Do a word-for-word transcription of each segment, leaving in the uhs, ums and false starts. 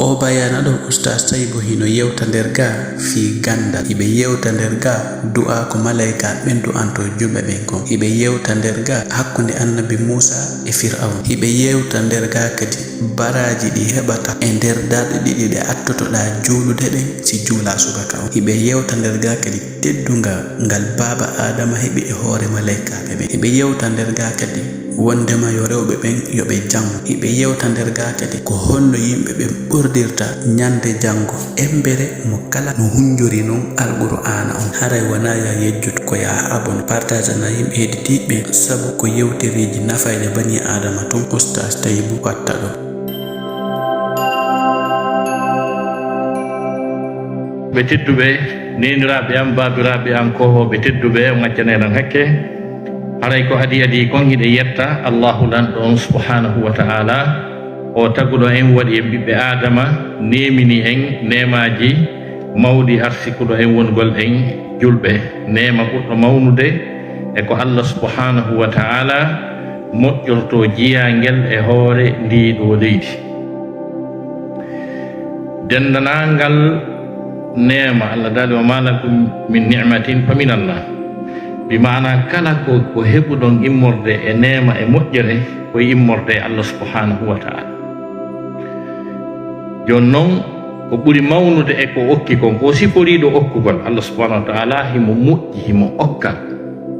O bayaana ɗo Ustaas Taybu hino yewta nder ga fii ganndal. Hiɓe yewta nder ga du'aa ko malaykaaɓe ɓen du'anto julɓe ɓen kon. Hiɓe yewta nder ga hakkunde Annabi Muusaa e Fir'awna. Hiɓe yewta nder ga kadi baraaji ɗi heɓata e nder darɗe ɗiɗi ɗe attotoɗaa juulude ɗen si juulaa subaka on. Hiɓe yewta nder ga kadi teddungal ngal baaba Aadama heɓi e hoore malaykaaɓe ɓen. Hiɓe yewta nder ga kadi wondema yo rewɓe ɓen yo ɓe jangu. Hiɓe yewta nder ga kadi ko honno yimɓe ɓen ɓordirta ñande jango embere mo kala no hunjori non Alqur'aana on. Haray wonaa ya yejjut ko ya abon, partageana yimɓe hedditiiɓe ɓen, sabu ko yewtereeji nafayɗe banii Aadama tun Ustaas Taybu watta ɗo. Ɓe tedduɓe, neeniraaɓe am, baabiraaɓe am, kohooɓe tedduɓe, on accane lan hakke. Haray ko adii adii kon, hiɗen yetta Allaahu Lanɗo on subhaanahu wa ta'aalaa, o taguɗo en, waɗi en ɓiɓɓe Aadama, neemini en neemaaji mawɗi, arsikuɗo en wonugol en julɓe. Neema ɓurɗo mawnude e ko Allah subhaanahu wa ta'aalaa moƴƴortoo jiyaangel e hoore ndii ɗoo leydi. Denndaangal neema, Allah daali, "Wa maa lakum min ni'matin fa min Allah." Bi maana kala ko, ko heɓuɗon immorde e neema e moƴƴere, ko e immorde e Allah subhaanahu wa ta'aalaa. Jooni non, ko ɓuri mawnude e ko okki kon, ko siforiiɗo okkugol. Allah subhaanahu wa ta'aalaa himo moƴƴi, himo okka.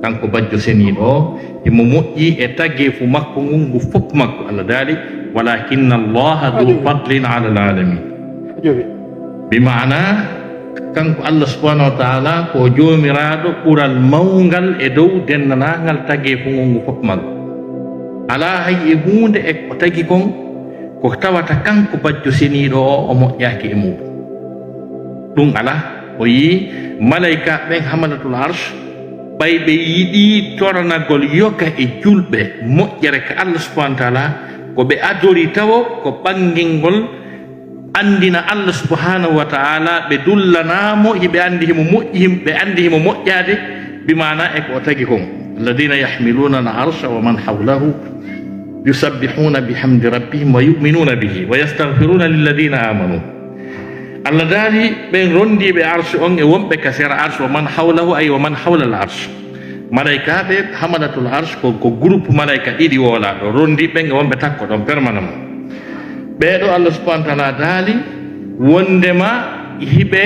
Kanko bajjo seniiɗo o, himo moƴƴi e tageefu makko ngun, ngu fof makko. Allah daali, "Walaakinna Allaaha duu fadlin alal aalamiin." Bi maana, kanko Allah subhaanahu wa ta'aalaa ko joomiraaɗo ɓural mawngal e dow denndaangal tageefu ngun, ngu fof makko. Alaa hay e huunde e ko tagi kon, ko tawata kanko bajjo seniiɗo o, o moƴƴaaki e muuɗum. Ɗum alaa, o yi'i malaykaaɓe ɓen hamalatul arsh, ɓay ɓe yiɗii toranagol yoga e julɓe moƴƴere ka Allah subhaanahu wa ta'aalaa, ko ɓe adori tawo ko ɓanngingol anndina Allah subhaanahu wa ta'aalaa, ɓe dullanaamo, hiɓe anndi himo moƴƴi, him-, ɓe anndi himo moƴƴaade, bi maana e ko o tagi kon. Alladina yahmiluna al arsha wa man hawlahu yusabbihuna bihamdi rabbihim wa yu'minuna bihi wa yastaghfiruna lilladina amanu. Allah daali ɓen rondiiɓe arsh on e wonɓe ka sera arsh, wa man hawlahu, ay wa man hawla al arsh. Malaykaaɓe hamalatul arsh ko, ko groupe malayka ɗiɗi woolaaɗo, rondiiɓe ɓen e wonɓe takko ɗon permanent. Ɓee ɗoo Allah subhaanahu wa ta'aalaa daali wondema hiɓe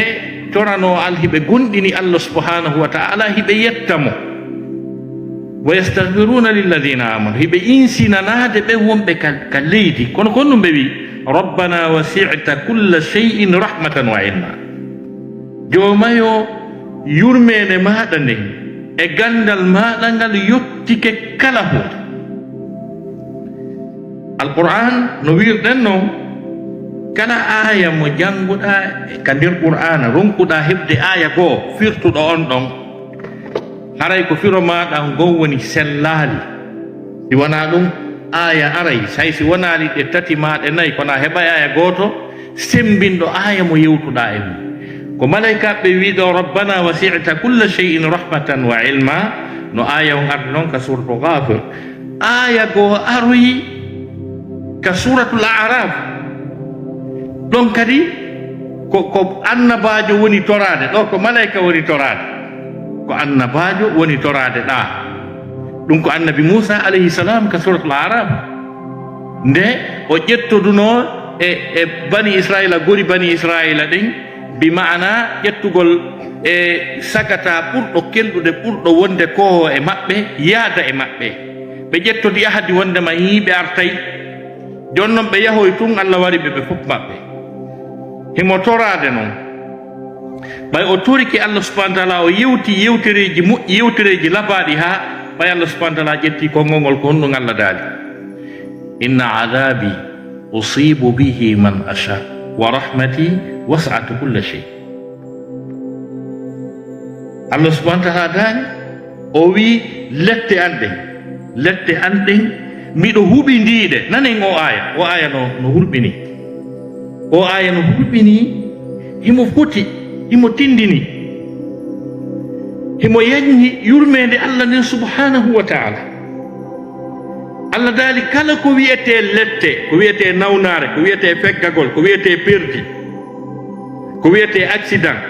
toranoo Al-, hiɓe gomɗini Allah subhaanahu wa ta'aalaa, hiɓe yetta mo. Wa yastaghfiruna lilladina amanu, hiɓe insinanaade ɓe wonɓe ka, ka leydi. Kono ko honɗum ɓe wi'i? Rabbana wasi'ta kulla shay'in rahmatan wa ilma. Joomayo, yurmeende maaɗa nden e ganndal maaɗa ngal yottike kala huunde. Alqur'aan, no wi'irɗen non, kala aaya mo jannguɗaa ka nder Qur'aana, ronkuɗaa heɓde aaya goo firtuɗo on ɗon, haray ko firo maaɗa ngon woni sellaali. Si wanaa ɗum, aaya aray, hay si wonaali ɗe tati maa ɗe nay, kono a heɓay aaya gooto semmbinɗo aaya mo yewtuɗaa e mum. Ko malaykaaɓe ɓe wi'i ɗoo, "Rabbana wasi'ta kulla shay'in rahmatan wa ilma." No aaya on ardi non ka suuratu Ghafir. Aaya goo aroyi ka suuratul A'raf. Ɗon kadi ko, ko annabaajo woni toraade, ɗoo ko malayka woni toraade. Ko annabaajo woni toraade ɗaa. Ɗum ko annabi Muusa alayhi salam ka suuratul A'raf. Nde o ƴettodunoo e, e bani Israa'iila, gori bani Israa'iila ɗen, bi ma'ana ƴettugol e sagata ɓurɗo kelɗude, ɓurɗo wonde koowo e maɓɓe, yaada e maɓɓe. Ɓe ƴettodi ahadi wondema hii ɓe artay. Jooni non ɓe yahoy tun, Allah wari ɓe, ɓe fof maɓɓe. Himo toraade non. Ɓay o torike Allah subhanahu wa ta'ala, o yewti yewtereeji moƴƴi, yewtereeji labaaɗi haa ɓay Allah subhanahu wa ta'ala ƴetti konngol ngol, ko honɗum Allah daali? "Inna adhabi usibu bihi man asha, wa rahmati wasi'at kulla shay." Allah subhanahu wa ta'ala daali, o wi, "Lette an ɗen, lette an ɗen, miɗo huɓindii ɗe." Nanen o aaya, o aaya no, no hulɓini. O aaya no hulɓini, himo foti, himo tindini. Himo yaññi yurmeende Allah nden subhanahu wa ta'ala. Allah daali kala ko wiyetee lette, ko wiyetee nawnaare, ko wiyetee feggagol, ko wiyetee perdi, ko wiyetee accident,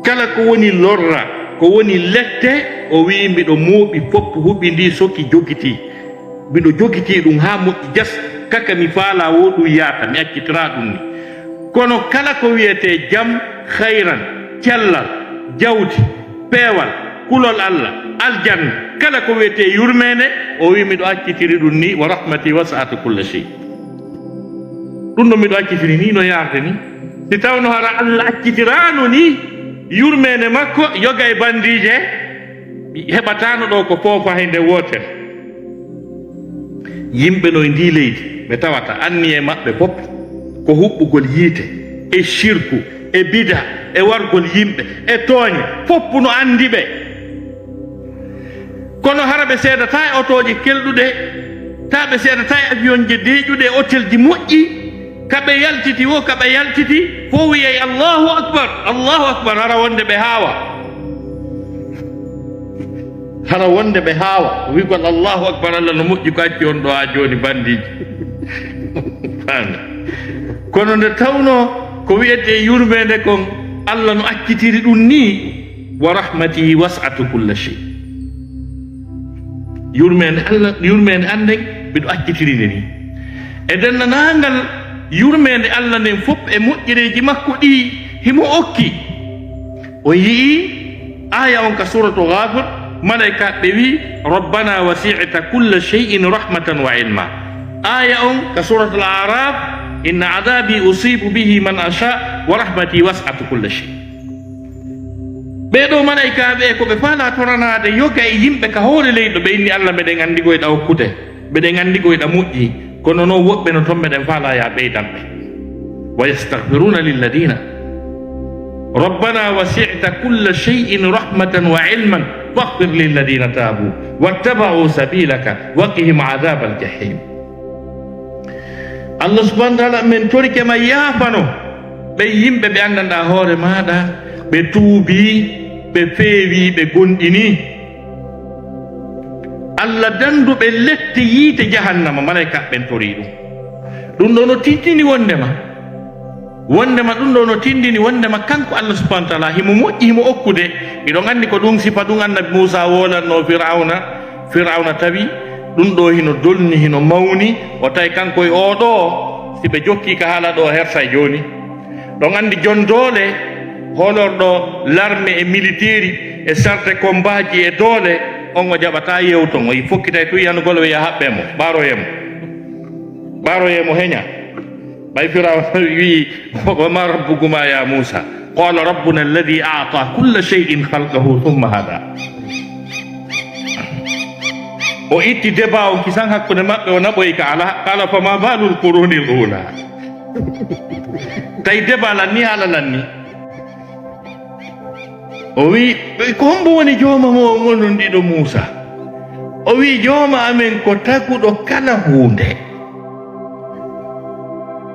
kala ko woni lorra, ko woni lette, o wii miɗo mooɓi fof huɓindii soki jogitii. Miɗo jogitii ɗum haa moƴƴi jas, kaka mi faalaa woo ɗum yaata, mi accitiraa ɗum ni. Kono kala ko wiyetee jam, khayran, cellal, jawdi, peewal, kulol Allah, aljanna, kala ko wiyetee yurmeende, o wii miɗo accitiri ɗum ni, wa rahmati wasi'at kulla shay. Ɗum ɗo miɗo accitiri ni no yaarde ni. Si tawno hara Allah accitiraano ni yurmeende makko, yoga e bandiije, heɓataano ɗo ko foofa hende wootere. Yimɓe no e ndii leydi, ɓe tawata anniye maɓɓe fof ko huɓɓugol yiite, e shirku, e bida, e wargol yimɓe, e tooñe, fof no anndi ɓe. Kono hara ɓe seedataa e otooje kelɗuɗe, taa ɓe seedataa e avion je deeƴuɗe, e hôtel ji moƴƴi, ka ɓe yaltiti wo, ka ɓe yaltiti, fof wiyay, "Allahu Akbar, Allahu Akbar," hara wonde ɓe haawa. Hara wonde ɓe haawa, wi'gol, "Allahu Akbar, Allah no moƴƴi ko acci on ɗo haa jooni bandiiji." Faami? Kono nde tawno ko wiyetee yurmeende kon, Allah no accitiri ɗum ni, "Wa rahmati wasi'at kulla shay." Yurmeende Allah, yurmeende an nden, miɗo accitiri nde ni. E denndaangal yurmeende Allah nden fof e moƴƴereeji makko ɗi himo okki. O yi'i aaya on ka suuratu Ghaafir, malaykaaɓe ɓe wi'i, "Rabbana wasi'ta kulla shay'in rahmatan wa ilma." Aaya on ka suuratul A'raaf, "Inna adhabi usibu bihi man asha, wa rahmati wasi'at kulla shay." Ɓee ɗoo malaykaaɓe ko ɓe faalaa toranaade yoga e yimɓe ka hoore leydi ɗo, ɓe inni, "Allah, meɗen anndi ko eɗa okkude." Mbeɗen anndi ko eɗa moƴƴi, kono noon woɓɓe no toon meɗen faalaa ya ɓeydan ɓe. Wa yastaghfiruna lilladina. Rabbana wasi'ta kulla shay'in rahmatan wa ilman faghfir lilladina tabu wattaba'u sabilaka wa qihim adhabal jahim. Allah subhanahu wa ta'ala, min torike ma yaafano ɓe yimɓe ɓe anndanɗaa hoore maaɗa, ɓe tuubii, ɓe feewii, ɓe gomɗinii. Allah danndu ɓe lette yiite jahannama, malaykaaɓe ɓen torii ɗum. Ɗum ɗoo no tinndini wonndema, wonndema ɗum ɗoo no tinndini wonndema kanko Allah subhanahu wa ta'ala himo moƴƴi, himo okkude. Hiɗon anndi ko ɗum sifa ɗum Annabi Muusaa woolatnoo Firawna. Firawna tawi ɗum ɗoo hino dolni, hino mawni, o tawi kanko e oo ɗoo, si ɓe jokkii ka haala ɗoo, o hertay jooni. Ɗon anndi jon doole, hoolorɗo larme e militeeri e sarde kombaaji e doole, on o jaɓataa yewton, o fokkitay tun yanugol, o wi'a haɓɓee mo, ɓaaroyee mo. Ɓaaroyee mo heña. Ɓay Firawna wi'i, "Wa ma rabbukuma ya Muusa?" Qala, "Rabbuna alladhi a'ta kulla shay'in khalqahu thumma hada." O itti débat on kisan hakkunde maɓɓe, o naɓoyi ka alaa. Qala, "Fama balul qurunil ula?" Tawi débat lanni, haala lanni. O wi'i, "Ko hombo woni jooma mo onon ɗiɗo Muusa?" O wi'i, "Jooma amen ko taguɗo kala huunde.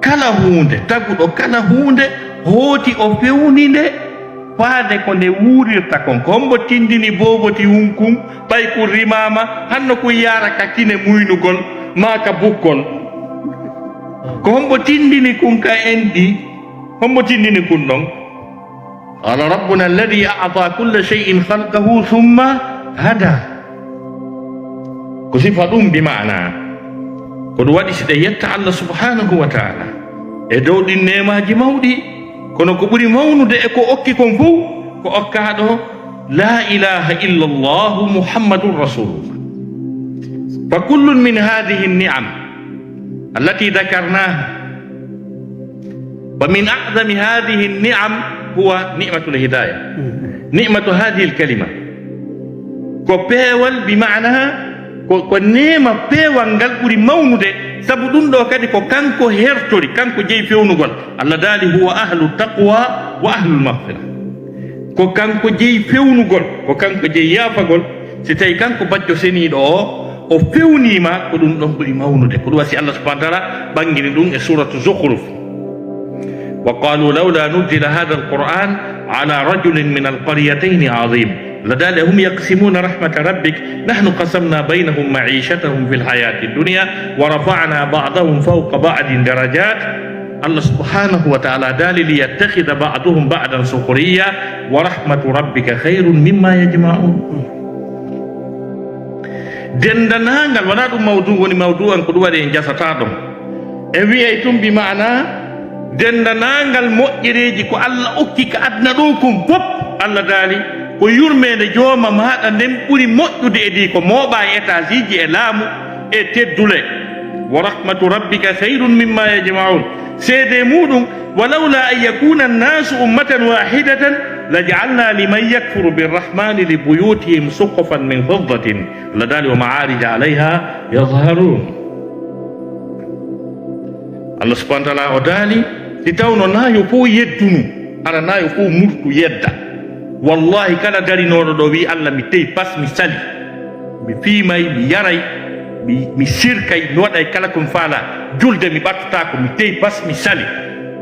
Kala huunde, taguɗo kala huunde, hooti o fewni nde faade ko nde wuurirta kon. Ko hombo tindini booboti hunkun, ɓay kun rimaama, hanno kun yaara ka kine muynugol, maa ka bukkol? Ko hombo tindini kun ka enɗi? Hombo tindini kun ɗon?" Qala, "Rabbuna alladhi a'ta kulla shay'in khalqahu thumma hada." Ko sifa ɗum bi maana. Ko ɗum waɗi si ɗe yetta Allah subhanahu wa ta'ala e dow ɗin neemaaji mawɗi, kono ko ɓuri mawnude e ko okki kon fow, ko okkaaɗo la ilaha illa Allah Muhammadun Rasulullah. Fa kullun min hadhihi an-ni'am allati dhakarnaha Wa min a'zami hadhihi an-ni'am huwa ni'matul hidayah. Ni'matu hadhihi al-kalima. Ko peewal bi ma'naha, ko, ko neema peewal ngal ɓuri mawnude, sabu ɗum ɗo kadi ko kanko hertori, kanko jeyi fewnugol. Allah daali, "Huwa ahlu taqwa wa ahlul maghfira." Ko kanko jeyi fewnugol, ko kanko jeyi yaafagol. Si tawi kanko bajjo seniiɗo o, o fewniima, ko ɗum ɗon ɓuri mawnude. Ko ɗum wasi Allah subhanahu wa ta'ala ɓangini ɗum e suratu Zukhruf. "Wa qalu lawla nuzila hadha al-Qur'an ala rajulin min al-qaryatayni azim." Allah daali, هم يقسمون رحمة ربك نحن قسمنا بينهم معيشتهم في الحياة الدنيا ورفعنا بعضهم فوق بعض درجات. Allah subhanahu wa ta'ala daali, ليتخذ بعضهم بعضا سخريا ورحمة ربك خير مما يجمعون. Denndaangal, wonaa ɗum mawdu woni mawdu an, ko ɗum waɗi en jasataa ɗon. En wi'ay tun bi maana denndaangal moƴƴereeji ko Allah okki ka aduna ɗoo kon fof. Allah daali ko yurmeende jooma maaɗa nden ɓuri moƴƴude e ɗi ko mooɓaa e etaasiiji e laamu e teddule. ورحمة ربك خير مما يجمعون. Seedee muuɗum, ولولا أن يكون الناس أمة واحدة لجعلنا لمن يكفر بالرحمن لبيوتهم سقفا من فضة. Allah daali, ومعارج عليها يظهرون. Allah subhanahu wa ta'ala o daali, si tawno naa yo fof yeddunu, hara naa yo fof murtu yedda. Wallahi, kala darinooɗo ɗoo wi'i, "Allah, mi teyi pas, mi sali. Mi fiimay, mi yaray, mi, mi sirkay, mi waɗay kala ko mi faalaa. Julde mi ɓattotaako, mi teyi pas, mi sali."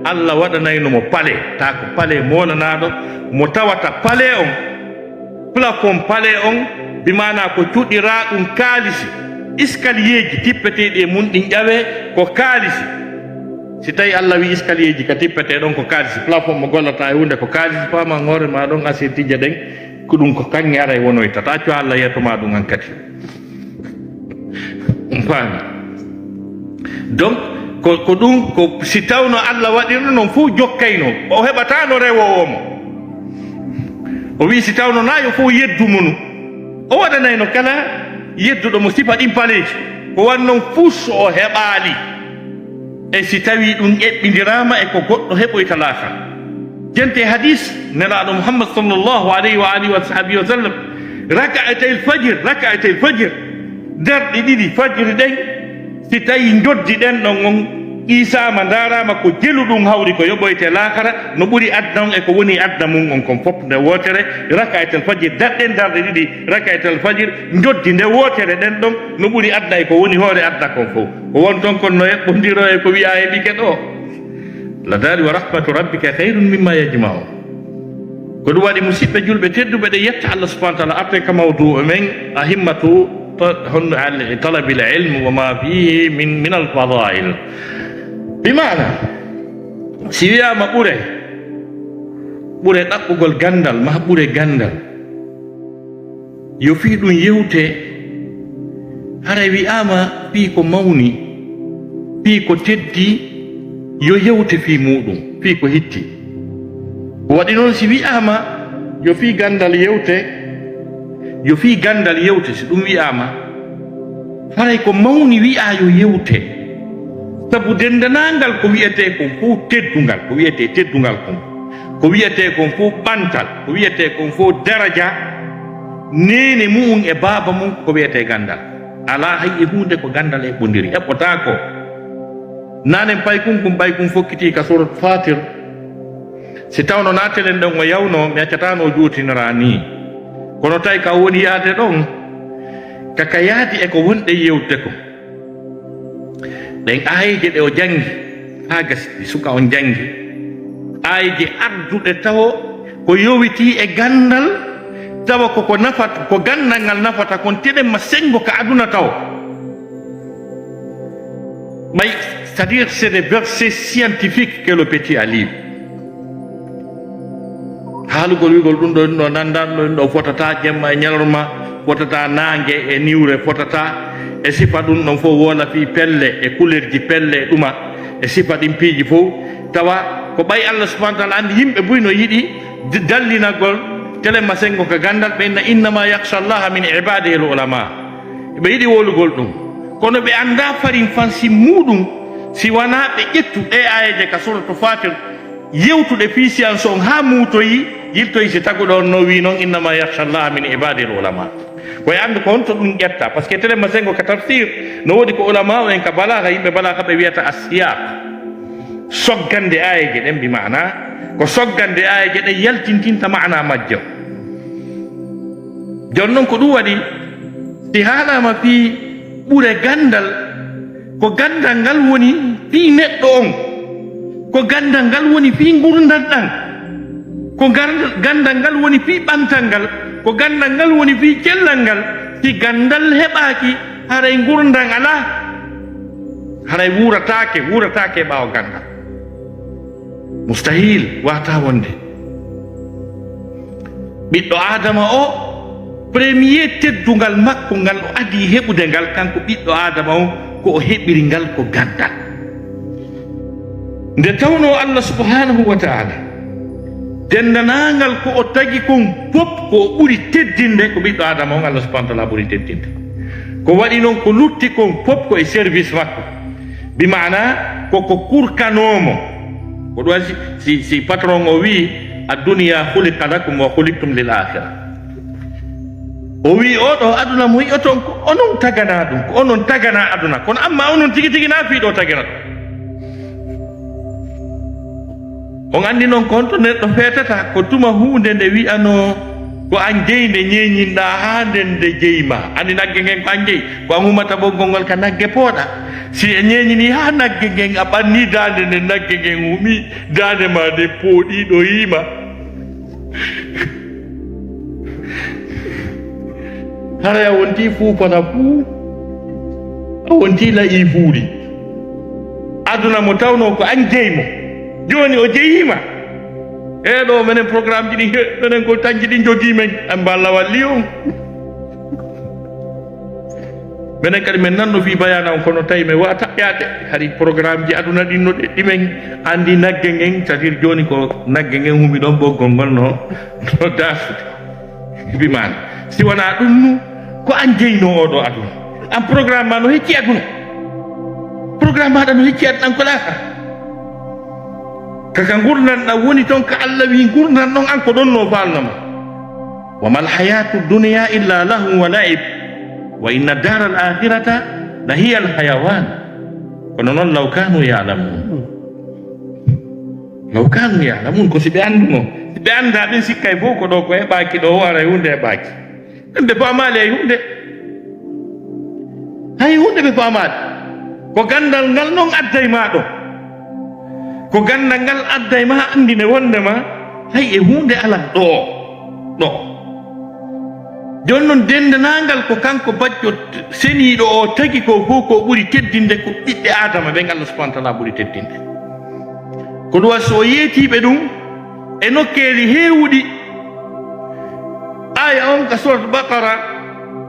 Allah waɗanayno mo palais, taa ko palais moolanaaɗo, mo tawata palais on, plafond palais on, bi maanaa ko cuɗiraa ɗum kaalisi, escalierji tippeteeɗi e mum ɗin ƴawee ko kaalisi. Si tawi Allah wi'i escalierji ka tippetee ɗon ko kaalisi, plafond mo gollataa e huunde ko kaalisi, faaman hoore maa ɗon asirtije ɗen, ko ɗum ko kaŋŋe aray wonoyta. Taa accu Allah yeeto maa ɗum hankadi. On faami? Donc, ko, ko ɗum, ko si tawno Allah waɗirno non fof jokkayno, o heɓataano rewoowo mo. O wi'i si tawno naa yo fof yeddu mo nu, o waɗanayno kala yedduɗo mo sifa ɗin paleeji. Ko wan non fof so o heɓaali. E si tawii ɗum eɓɓindiraama e ko goɗɗo heɓoyta laakara. Jente hadis Nelaaɗo Muhammad sallallahu alayhi wa alihi wa sahbihi wa sallam, raka'atayil fajr, raka'atayil fajr, darɗe ɗiɗi fajri ɗen, si tawii njoddi ɗen ɗon on qiisaama, ndaaraama ko jelu ɗum hawri ko yoɓoyte laakara, no ɓuri aduna on e ko woni aduna mum on kon fof nde wootere, raka'atayil fajr, darɗen darɗe ɗiɗi, raka'atayil fajr, njoddi nde wootere ɗen ɗon, no ɓuri aduna e ko woni hoore aduna kon fof. Ko won ton kon no eɓɓondiroo e ko wi'aa heɓike ɗoo. Allah daali, "ورحمة ربك خير مما يجمعون." Ko ɗum waɗi, musiɓɓe julɓe tedduɓe, ɗe yetta Allah subhanahu wa ta'ala, arten ka mawdu'u men, ahimmatu ta-, honno al-, talabil ilm wa ma fihi min, min al fadail. Bi maana, si wi'aama ɓure, ɓure ɗaɓɓugol ganndal, maa ɓure ganndal, yo fii ɗum yewte, haray wi'aama fii ko mawni, fii ko teddi, yo yewte fii muuɗum, fii ko hitti. Ko waɗi noon, si wi'aama yo fii ganndal yewte, yo fii ganndal yewte, si ɗum wi'aama, haray ko mawni wi'aa yo yewte. Sabu denndanangal ko wi'etee kon fof teddungal, ko wi'etee teddungal kon, ko wi'etee kon fof ɓantal, ko wi'etee kon fof daraja, neene mu'un e baaba mum, ko wi'etee ganndal. Alaa hay e huunde ko ganndal eɓɓondiri, eɓɓotaako. Nanen paykun kun, ɓay kun fokkitii ka Surat Fatir. Si tawno naa telen ɗon o yawnoo, mi accataa no o juutiniraa nii. Kono tawi ka woni yaade ɗon, ka ka yaadi e ko wonɗen yewtude ko. Ɗen aayeeje ɗe o janngi, haa gasi, ɗi suka on janngi. Aayeeje arduɗe tawo ko yowitii e ganndal, tawa ko, ko nafat-, ko ganndal ngal nafata kon telen ma senngo ka aduna tawo. Ɓay, c'est-à-dire, c'est des versets scientifiques que le petit a lu. Haalugol wi'ugol ɗum ɗo, ɗum ɗo nanndan ɗo, ɗum ɗo fotata jemma e ñalorma, fotata naange e niwre, fotata e sifa ɗum ɗon fof, woola fii pelle e kulerji pelle e ɗuma, e sifa ɗin piiji fof. Tawa ko ɓay Allah subhanahu wa ta'ala anndi yimɓe buy no yiɗi d-, dallinagol telen ma senngo ka ganndal, ɓe inna, "Innama yakhsha Allaha min ibadihi al ulama." Ɓe yiɗi wowlugol ɗum, kono ɓe anndaa farin fansi muuɗum, si wanaa ɓe ƴettu ɗee aayeeje ka Suratu Fatir, yewtuɗe fii science on haa muutoyi, yiltoyi si taguɗo on no wii non, "Innama yakhsha Allaha min ibadihi al ulama." Ko e anndu ko honto ɗum ƴetta, parce que telen ma senngo ka tafsir, no woodi ko ulama en ka balaaga, yimɓe balaaga ɓe wiyata as-siyaq. Soggande aayeeje ɗen, bi maana ko soggande aayeeje ɗen yaltintinta maana majje. Jooni non ko ɗum waɗi, si haalaama fii ɓure ganndal, ko ganndal ngal woni fii neɗɗo on, ko ganndal ngal woni fii ngurndan ɗan, ko ngal, ganndal ngal woni fii ɓantal ngal, Ko ganndal ngal woni fii cellal ngal. Si ganndal heɓaaki, haray ngurndan alaa. Haray wuurataake, wuurataake ɓaawo ganndal. Mustahil, waawataa wonde. Ɓiɗɗo Aadama o, premier teddungal makko ngal o adii heɓude ngal, kanko ɓiɗɗo Aadama o, ko o heɓiri ngal ko ganndal. Nde tawnoo Allah subhanahu wa ta'ala, denndaangal ko o tagi kon fof ko o ɓuri teddinde, ko ɓiɗɗo Aadama on Allah subhanahu wa ta'ala ɓuri teddinde. Ko waɗi noon ko lutti kon fof ko e service makko. Bi maana ko ko kurkanoo mo. Ko ɗum waɗi si, si, si patron o wi'i, "Ad-dunya khuliqa lakum wa khuliqtum lil akhirah." O wi'i, "Oo ɗoo aduna mo yi'oton ko onon taganaa ɗum, ko onon taganaa aduna. Kono amma onon tigi tigi naa fii ɗoo taginaa ɗum." On anndi noon ko honto neɗɗo feetata, ko tuma huunde nde wi'anoo ko an jeyi nde ñeeñinɗaa haa nden nde jeyi ma. Anndi nagge ngen ko an jeyi, ko an humata ɓoggol ngol ka nagge pooɗa. Si a ñeeñinii haa nagge ngen, a ɓannii daande nden, nagge ngen humii, daande maa nden pooɗii ɗoyii ma. Haray a wontii fuufana fuu, a wontii la'i fuuri. Aduna mo tawnoo ko an jeyi mo, jooni o jeyii ma. E ɗoo menen programmeji ɗin, he, menen ko tañji ɗin jogii men, an mballa walli on. Menen kadi men nanno fii bayaana on, kono tawi men wa'a taƴƴaade. Hari programmeji aduna ɗin no ɗeɗɗi, men anndi nagge ngen, c'est-à-dire jooni ko nagge ngen humi ɗon, ɓoggol ngol no, no daasude. Bi maana, si wanaa ɗum nu, ko an jeynoo oo ɗoo aduna. An programme maa no hecci aduna. Programme maaɗa no hecci aduna, an ko laakara. Ka, ka ngurndan ɗan woni ton, ka Allah wi'i ngurndan ɗon, an ko ɗon no faalna ma. "Wa mal hayatu dunya illa lahwun wa la'ib, wa inna daral akhirata la hiya al hayawan." Kono noon, "Law kanu ya'lamun." "Law kanu ya'lamun," ko si ɓe anndunoo. Si ɓe anndaa, ɓen sikkay fof ko ɗoo ko heɓaaki ɗoo, o aray huunde heɓaaki. Ɓe faamaali hay huunde. Hay huunde ɓe faamaali. Ko ganndal ngal non adday maa ɗoo. Ko ganndal ngal adday maa anndine wonde ma hay e huunde alaa ɗoo. Ɗoo. Jooni non, denndaangal ko kanko bajjo seniiɗo o tagi ko fof, ko ɓuri teddinde ko ɓiɓɓe Aadama ɓen, Allah subhanahu wa ta'ala ɓuri teddinde. Ko ɗum waɗi so o yeetii ɓe ɗum e nokkeeli heewuɗi, aaya on ka Surat Baqara,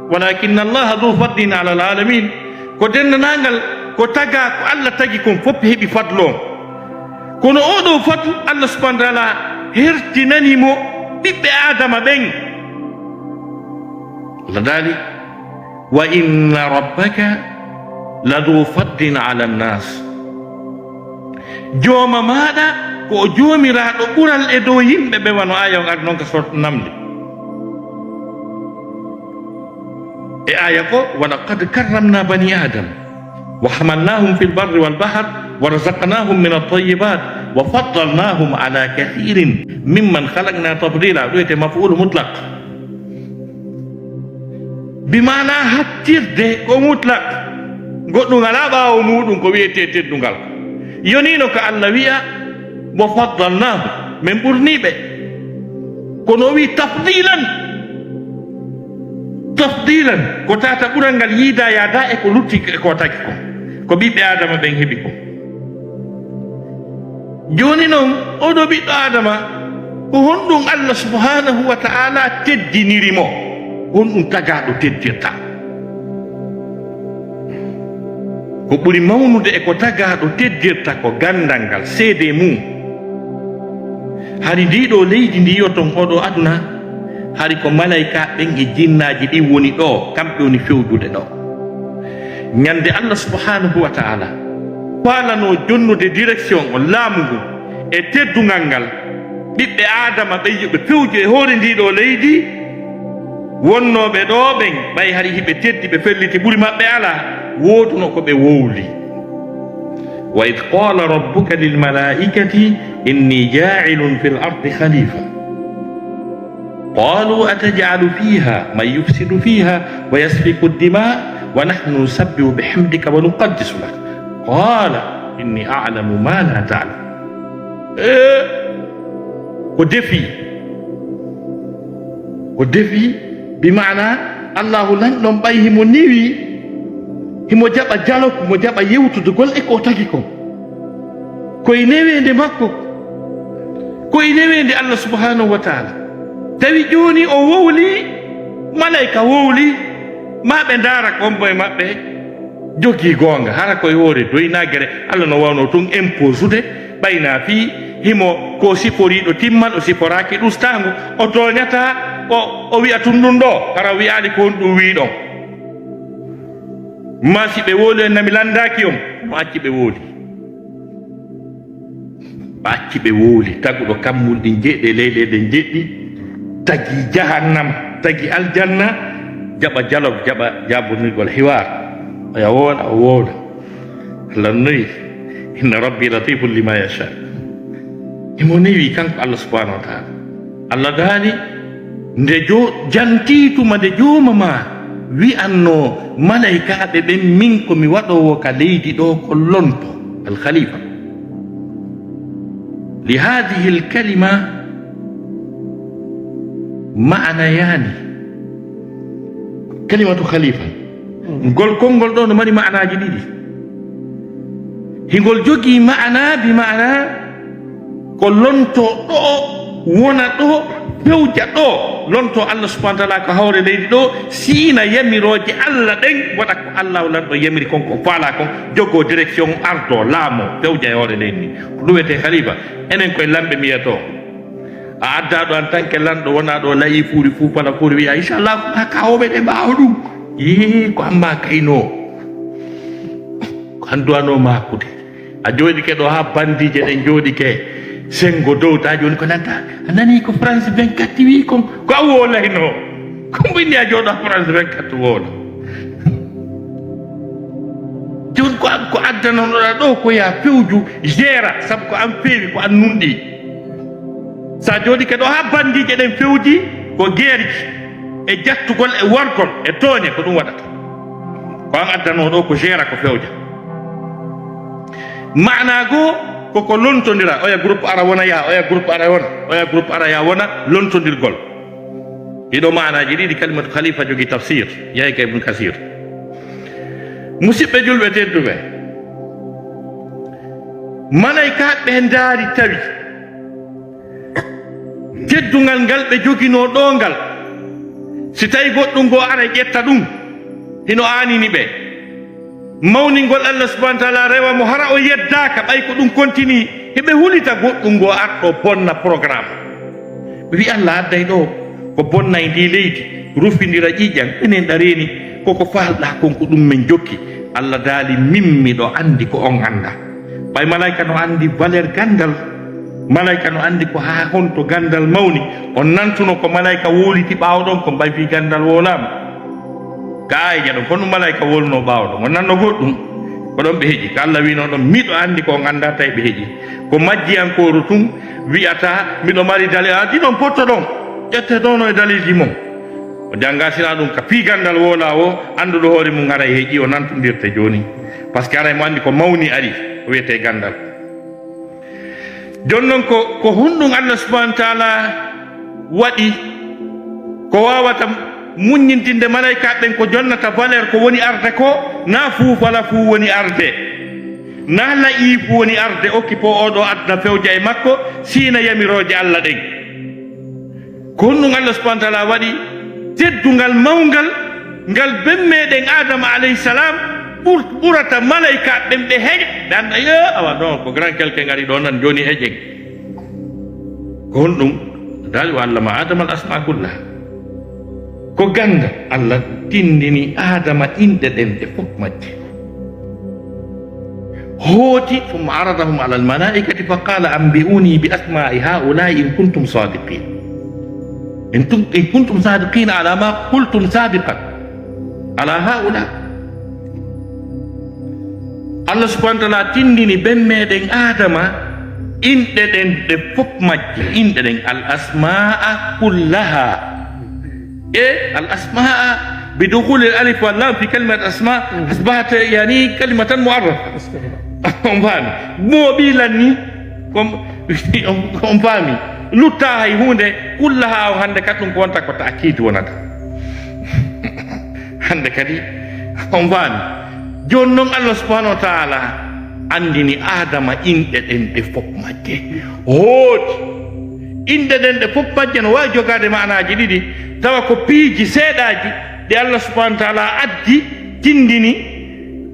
"Walakinna Allaha dhu fadlin ala al-alamin." Ko denndaangal ko tagaa, ko Allah tagi kon fof heɓi fadlu on. Kono oo ɗoo fadlu, Allah subhanahu wa ta'ala hertinani mo ɓiɓɓe Aadama ɓen. Allah daali, "Wa inna rabbaka la dhu fadlin ala nnas." Jooma maaɗa ko o joomiraaɗo ɓural e dow yimɓe ɓe, wano aaya on ari non ka Surat Namli. E aaya ko, "Wa laqad karramna bani Adam, wa hamalnahum fil barri wal bahr, wa razaqnahum min at-tayyibat, wa faddalnahum ala kathirin mimman khalaqna tafdila." Ɗum wiyetee maf'ul mutlaq. Bi maana hattirde ko mutlaq. Goɗɗum alaa ɓaawo muuɗum ko wiyetee teddungal. Yonii no ka Allah wi'a, "Wa faddalnahum," men ɓurnii ɓe. Kono o wi'i tafdilan. Tafdilan, ko tata ɓural ngal yiida yaada e ko lutti e ko tagi kon. Ko ɓiɓɓe Aadama ɓen heɓi kon. Jooni non, oo ɗoo ɓiɗɗo Aadama, ko honɗum Allah subhanahu wa ta'ala teddiniri mo? Honɗum tagaaɗo teddirta? Ko ɓuri mawnude e ko tagaaɗo teddirta ko ganndal ngal, seedee mum. Hari ndii ɗoo leydi ndi yi'oton, oo ɗoo aduna, hari ko malaykaaɓe ɓen e jinnaaji ɗin woni ɗoo, kamɓe woni fewjude ɗoo. Ñande Allah subhanahu wa ta'ala faalanoo jonnude direction on, laamu ngun, e teddungal ngal, ɓiɓɓe Aadama ɓen yo ɓe fewju e hoore ndii ɗoo leydi, wonnooɓe ɗoo ɓen, ɓay hari hiɓe teddi, ɓe felliti, ɓuri maɓɓe alaa, wooduno ko ɓe wowli. "Wa idh qala rabbuka lil malaikati inni ja'ilun fil ardi khalifa." Qalu ataj'alu fiha man yufsidu fiha wa yasfiku ad-dima wa nahnu nusabbihu bihamdika wa nuqaddisu lak. Qala inni a'lamu ma la ta'lamun. Eh, ko defi. O defi, bi maana, Allahu lanɗon ɓay himo newi, himo jaɓa dialogue, himo jaɓa yewtudugol e ko o tagi kon. Koye neweende makko, koye neweende Allah subhanahu wa taala. Tawi jooni o wowli, malayka wowli, ma ɓe ndaara ko hombo e maɓɓe jogii goonga, hara koye hoore doy na gere. Allah no wawno tun imposude, ɓayna fii himo ko siforiiɗo timmal, o siforaaki ɗustaango, o tooñataa, o, o wi'a tun ɗun ɗoo, hara wi'aali ko honɗun wi'uɗon. Ma si ɓe wowli en na mi lanndaaki on, no acci ɓe wowli. Ɓe acci ɓe wowli, taguɗo kammun ɗin jeeɗi, leyɗe ɗen jeeɗi, tagi jahannam, tagi aljanna, jaɓa dialogue, jaɓa jaabondirgol hiwaar. Oya wowla, o wowla. Allah no newi, "Inna rabbi latifun lima yasha." Himo newi kanko Allah subhanahu wa taala. Allah daali, nde jo-, jantii tuma nde jooma ma wi'anno malaykaaɓe ɓen, min ko mi waɗoowo ka leydi ɗoo ko lonto, al khalifa. Li hadhihi al kalima ma'anayaani. Kalimatu khalifa. Ngol konngol ɗoo no mari ma'anaaji ɗiɗi. Hingol jogii ma'ana, bi ma'ana ko lonto ɗoo, wona ɗoo, fewja ɗoo. Lonto Allah subhanahu wa taala ko hawre leydi ɗoo, siina yamirooje Allah ɗen, waɗa ko Allah lanɗo yamiri kon, ko faala kon, jogoo direction, ardoo, laamoo, fewja e hoore leydi ndin. Ko ɗum wiyetee khalifa. Enen koye lamɓe mi yiyatoo. A addaa ɗoo en tant que lanɗo, wonaa ɗoo layi fuuri fuu, pala fuuri, wi'a, "Inchallah, ko maa kaawooɓe ɓe ɓaawo ɗum." Yee, ko an maa kaynoo. Ko an duwanoo maakude. A jooɗike ɗoo haa bandiije ɗen jooɗike senngo dow, taa jooni ko nanta. A nanii ko France vingt-quatre wii kon? Ko an wowlaynoo. Ko mbo inni a jooɗo haa France vingt-quatre wowla. Jooni ko an, ko addanonoɗaa ɗoo ko yaa fewju, gère, sabu ko an feewi, ko an nunɗi. Sa jooɗike ɗoo haa bandiije ɗen fewji, ko geerji e jattugol e wargol e tooñe, ko ɗum waɗata. Ko an addanoo ɗoo ko gère, ko fewja. Maanaa goo, koko lontondira, oya groupe ara wona yaa, oya groupe ara wona, oya groupe ara yaa wona lontondirgol. Ɗiɗo maanaaji ɗiɗi kalimatu khalifa jogii tafsir, yahi ka Ibnu Kasir. Musiɓɓe julɓe tedduɓe, malaykaaɓe ɓe ndaari tawi teddungal ngal ɓe joginoo ɗoo ngal, si tawi goɗɗum goo ara ƴetta ɗum, hino aanini ɓe. Mawningol Allah subhanahu wa taala rewa mo hara o yeddaaka, ɓay ko ɗum kontinii, hiɓe hulita goɗɗum goo arɗo bonna programme. Ɓe wi'i Allah adday ɗoo ko bonnay ndii leydi, rufindira ƴiiƴan, enen ɗa reeni, koko faalɗaa kon ko ɗum men jokki. Allah daali, min miɗo anndi ko on anndaa. Ɓay malaayka no anndi valeur ganndal, malaayka no anndi ko haa honto ganndal mawni. On nantuno ko malaayka wowliti ɓaawo ɗon, ko mbay fii ganndal wowlaama. Ka aayeeje ɗon, ko ɗum malaayka wowluno ɓaawo ɗon. On nanno goɗɗum, ko ɗon ɓe heƴi. Ka Allah wi'no ɗon, miɗo anndi ko on anndaa, tawi ɓe heƴi. Ko majjiyankooru tun wi'ata, miɗo mari dalil. A, ɗi ɗon potto ɗon, ƴette ɗon e dalilji mon. O jannga sina ɗum ka fii ganndal wowlaa o, annduɗo hoore mum haray heƴi, o nantondirte jooni. Parce que haray mo anndi ko mawni ari, o wiyetee ganndal. Jooni non ko, ko honɗum Allah subhanahu wa taala waɗi ko waawata muññintinde malaykaaɓe ɓen ko jonnata valeur ko woni arde ko, na fuufala fuu woni arde, na la'i fuu woni arde, okkipo oo ɗoo aduna fewja e makko, siina yamirooje Allah ɗen. Ko honɗum Allah subhanahu wa taala waɗi teddungal mawngal ngal ben meɗen Adama alayhi salam ɓur-, ɓurata malaykaaɓe ɓen ɓe heƴa? Ɓe annda, yo, awa ɗon ko grand quelqu'un ngari ɗo nan, jooni heƴen. Ko honɗum? Daali, "Wa allama Adama al asma kullaha." Ko gannda Allah tindini Adama inɗe ɗen ɗe fof majje. Hooti, "Thumma aradahum ala al-malaikati fa qala anbi'uni bi asma'i ha'ula'i in kuntum sadiqin." In tum-, in kuntum sadiqin ala ma qultum sabiqan. Ala ha'ula. Allah subhanahu wa ta'ala tindini ben meɗen Adama inɗe ɗen ɗe fof majje, inɗe ɗen al asma'a kullaha. E al asma'a bi dukhuli al alif wal lam fi kalimat asma asbahat yani kalimatan mu'arrafa. On faami? Mo ɓi lanni Kon on faami, lutta hay huunde. Kulla haa on hannde kadi ɗum ko wonta ko ta'kiid wonata. Hannde kadi on faami. Jooni noon, Allah subhanahu wa taala anndini Aadama inɗe ɗen ɗe fof majje. Hooti inɗe ɗen ɗe fof majje no waawi jogaade maanaaji ɗiɗi, tawa ko piiji seeɗaaji ɗi Allah subhanahu wa taala addi, tindini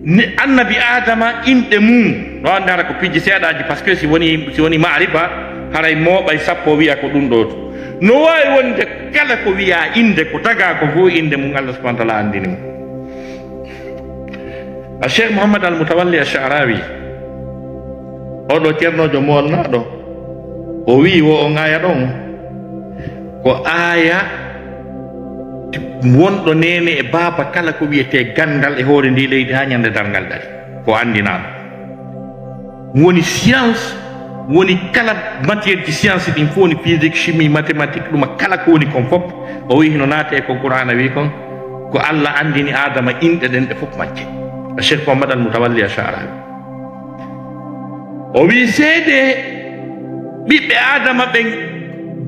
ni annabi Aadama inɗe mum. No annde hara ko piiji seeɗaaji, parce que si woni, si woni maarifa, haray mooɓay sappo wiya ko ɗum ɗo. No waawi wonde kala ko wiya innde, ko tagaa ko fof, innde mum Allah subhanahu wa taala anndini mo. A Cheikh Mouhammad Al Mutawalli Al Sha'rawi, oɗo ceernoojo moolnaaɗo, o wi'i wo on aaya ɗon, ko aaya wonɗo neene e baaba kala ko wiyetee ganndal e hoore ndii leydi haa ñande darngal dari. Ko anndinaano. Woni science, woni kala matière ji science ɗin fof, woni physique, chimie, mathématique, ɗuma kala ko woni kon fof, o wi'i hino naati e ko Qur'aana wi'i kon, ko Allah anndini Aadama inɗe ɗen ɗe fof majje. Cheikh Mouhammad Al Mutawalli Al Sha'rawi. O wi'i seede ɓiɓɓe Aadama ɓen,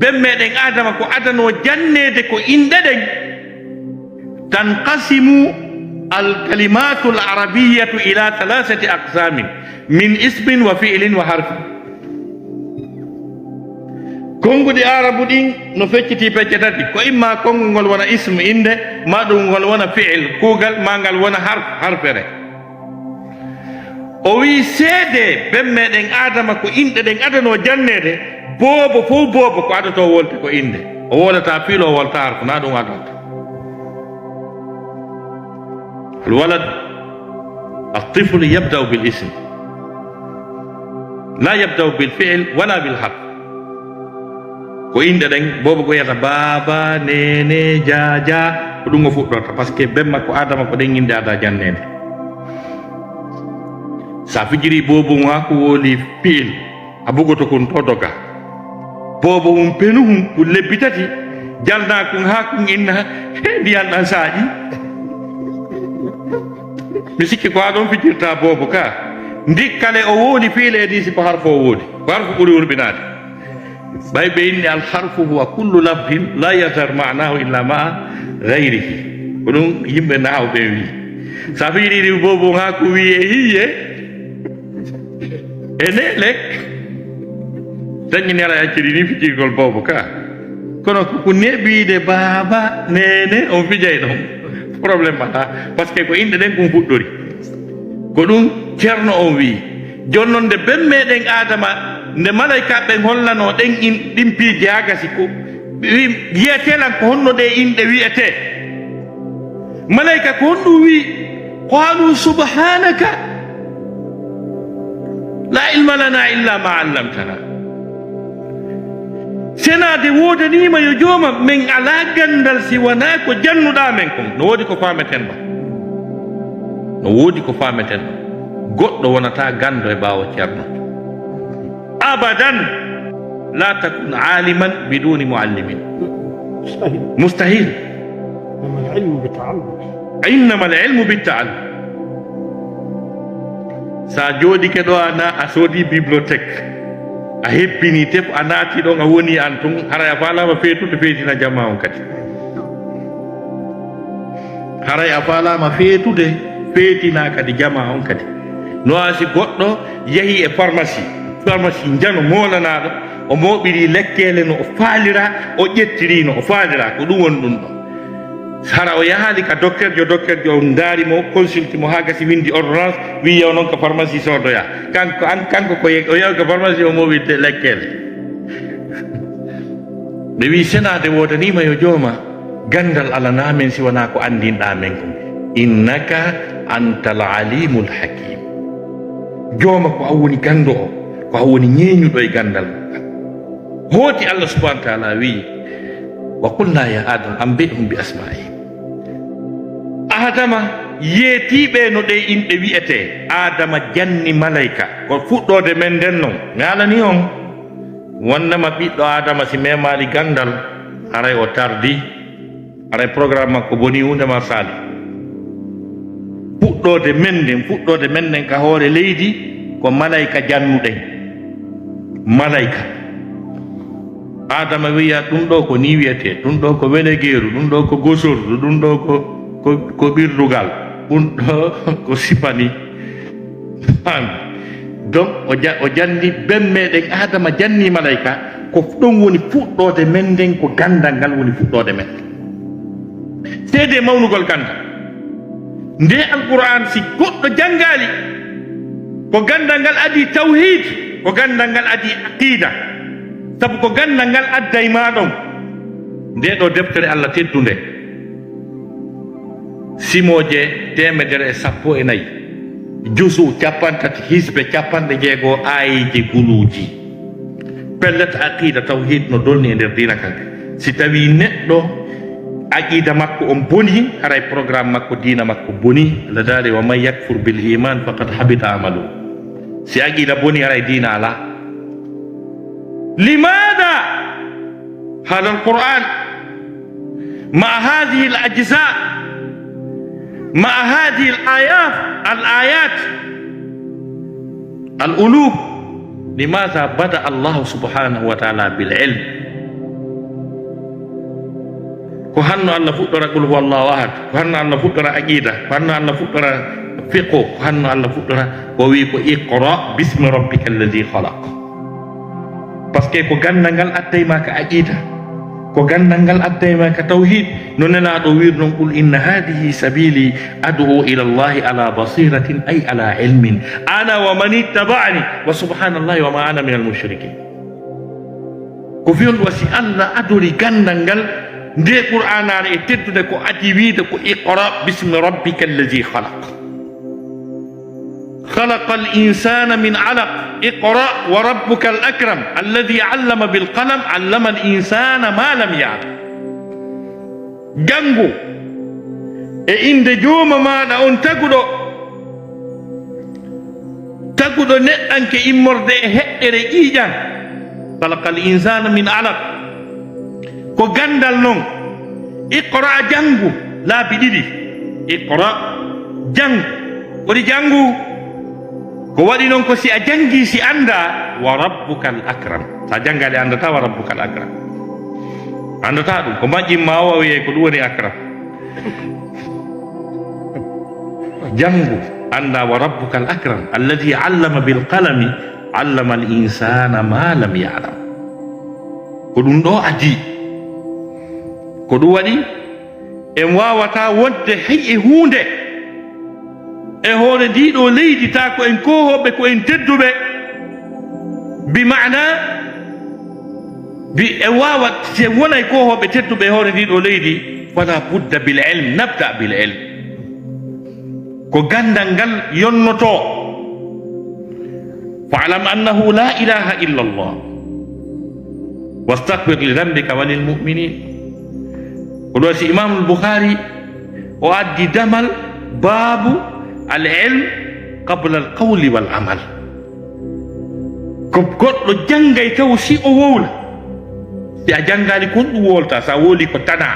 ben meɗen Aadama ko adanoo janneede ko inɗe ɗen. تنقسم الكلمات العربية إلى ثلاثة أقسام من اسم وفعل وحرف. Konnguɗi Aarabu ɗin no feccitii pecce tati, ko imma konngol ngol wona ism, innde, maa ɗum ngol wona fi'il, kuugal, maa ngal wona harf, harfere. O wi'i seede ben meɗen Aadama ko inɗe ɗen adanoo janneede, boobo fof boobo ko adotoo wolde ko innde. O woolataa fiil, o woolataa harf, na ɗum adonta. الولد، الطفل يبدأ بالاسم، لا يبدأ بالفعل ولا بالحرف. Ko inɗe ɗen, boobo ko wiyata baaba, neene, jaaja, ko ɗum o fuɗɗorta, parce que ben makko Aadama ko ɗen inɗe adaa janneede. Sa fijiri boobo ngu haa ko woni fi'il, a bugoto kun to doga. Boobo un penuhun kun lebbi tati, jalna kun haa kun inna, he, ndiyan ɗan saaƴi. Mi sikki ko haa ɗon fijirta boobo ka. Ndikkale o woodi fi'il e ɗi si ko harfo o woodi. Ko harfo ɓuri hurɓinaade. Ɓay ɓe inni, الحرف هو كل لفظ لا يظهر معناه إلا مع غيره. Ko ɗum yimɓe nahaw ɓe wi. Sa fiiri boobo haa ko wi e hiye. E neɗe. Dañi nera acciri ni fijirgol boobo ka. Kono ko, ko neɓiide baaba, neene, on fijay ɗon. Problème mbaɗa. Parce que ko inɗe ɗen kun fuɗɗori. Ko ɗum Ceerno on wi'i. Jooni non nde ben meɗen Aadama, nde malaykaaɓe ɓen hollanoo ɗen in, ɗin piiji haa gasi ko, wi, yiyetee lan ko honno ɗee inɗe wi'etee? Malayka ko honɗum wi'i? قالوا سبحانك لا علم لنا إلا ما علمتنا. Senaade woodaniima yo jooma, men alaa ganndal si wanaa ko jannuɗaa men kon. No woodi ko faameten ɗon. No woodi ko faameten ɗon. Goɗɗo wonataa ganndo e ɓaawo Ceerno. Abadan. لا تكن عالما بدون معلم. مستحيل. مستحيل. إنما العلم بالتعلم. إنما العلم بالتعلم. Sa jooɗike ɗo, a na-, a soodi bibliothèque, a hebbini tef, a naati ɗon, a woni an tun, haray a faalaama feetude, feetina jamaa on kadi. Haray a faalaama feetude, feetina kadi jamaa on kadi. No waasi goɗɗo yahi e pharmacie, pharmacie njano moolanaaɗo, o mooɓiri lekkeele no o faalira, o ƴettiri no o faalira, ko ɗum woni ɗum ɗon. Hara o yahaali ka dokterjo, dokterjo on ndaari mo, consulti mo haa gasi, windi ordonnance, wi'i yaw non ka pharmacie soodoya. Kanko an, kanko ko ye-, o yahi ka pharmacie, o mooɓi te-, lekkeele. Ɓe wi'i senaade woodaniima yo jooma, ganndal alanaa men si wanaa ko anndinɗaa men kon. Innaka antal alimul hakim. Jooma ko an woni ganndo o, ko an woni ñeeñuɗo e ganndal makko. Hooti Allah subhanahu wa ta'ala wi'i, وقلنا يا آدم أنبئهم بأسمائهم. Adama yeetiiɓe no ɗee inɗe wi'etee. Adama janni malayka. Ko fuɗɗoode men nden non. Mi haalani on, wondema ɓiɗɗo Adama si memaali ganndal, haray o tardi. Haray programme makko boni, huunde ma saali. Fuɗɗoode men nden, fuɗɗoode men nden ka hoore leydi, ko malayka jannuɗen. Malayka. Adama wiya, "Ɗum ɗo ko ni wiyetee, ɗum ɗo ko welegeeru, ɗum ɗo ko gosordu, ɗum ɗo ko, ko, ko ɓirdugal, ɗum ɗo ko sipani." Faami? Donc, o ja-, o janni ben meɗen Adama, janni malayka, ko ɗum woni fuɗɗoode men nden, ko ganndal ngal woni fuɗɗoode men. Seedee mawnugol ganndal. Nde Alqur'aan, si goɗɗo janngaali, ko ganndal ngal adii tawhiid, ko ganndal ngal adii aqiida. Sabu ko ganndal ngal adday maa ɗon. Nde ɗo deftere Allah teddunde, simooje teemedere e sappo e nayi, jusu cappanɗe tati, hisbe cappanɗe jeego, aayeeje guluuji. Pellet, aqida, tawhid no dolni e nder diina kan. Si tawi neɗɗo aqida makko on boni, haray programme makko, diina makko boni. Allah daali, "Wa man yakfur bil iman faqad habita amalu." Si aqida boni, haray diina alaa. Limada hada alquran ma hadhihi alajza, ma hadhihi alayat, alayat, aluluf, limadha bada Allah subhanahu wa ta'ala bil ilm? Ko hanno Allah fuɗɗora qul huwallahu ahad, ko hanno Allah fuɗɗora aqida, ko hanno Allah fuɗɗora fiqhu, ko hanno Allah fuɗɗora, ko wi ko iqra bismi rabbika alladhi khalaq. Parce que ko ganndal ngal adday maa ka aqida, ko ganndal ngal adday maa ka tawhid. No Nelaaɗo wiiri non, "Qul inna hadhihi sabili ad'u ila Allahi ala basiratin ay ala ilmin ana wa man ittaba'ani wa subhanallahi wa ma ana minal mushrikin." Ko fiyonɗo wasi Allah adori ganndal ngal, nde Qur'aanaare e teddude ko adii wiide ko iqra bismi rabbika alladhi khalaq. خلق الإنسان من علق. اقرأ وربك الأكرم الذي علم بالقلم علم الإنسان ما لم يعلم. Janngu e innde Jooma maaɗa on taguɗo, taguɗo neɗɗanke immorde e heɗɗere ƴiiƴan. خلق الإنسان من علق. Ko ganndal non. Iqra, janngu, laabi ɗiɗi. Iqra, janngu. Waɗi janngu. Ko waɗi non ko si a janngii, si anndaa, wa rabbukal akram. Sa janngaali, anndataa wa rabbukal akram. Anndataa ɗum. Ko majjin ma o wiyey ko ɗum woni akram. Janngu, anndaa wa rabbukal akram. Alladhi allama bil qalami, allama al insana ma lam ya'lam. Ko ɗum ɗo adii. Ko ɗum waɗi en waawataa wonde hay e huunde e hoore ndii ɗoo leydi, taa ko en koohooɓe, ko en tedduɓe. Bi maana, bi en waawa, si en wonay koohooɓe tedduɓe e hoore ndii ɗoo leydi, fala budda bil ilm, nabda bil ilm. Ko ganndal ngal yonnotoo. Fa'lam annahu la ilaha illa Allah. Wastaghfir li dhanbika wa lil mu'minin. Ko ɗo si Imam al-Bukhari o addi damal baabu al ilm qabla al qawli wal amal. Ko goɗɗo janngay taw si o wowla. Si a janngaali kon ɗum wowlata, sa wowli ko tana.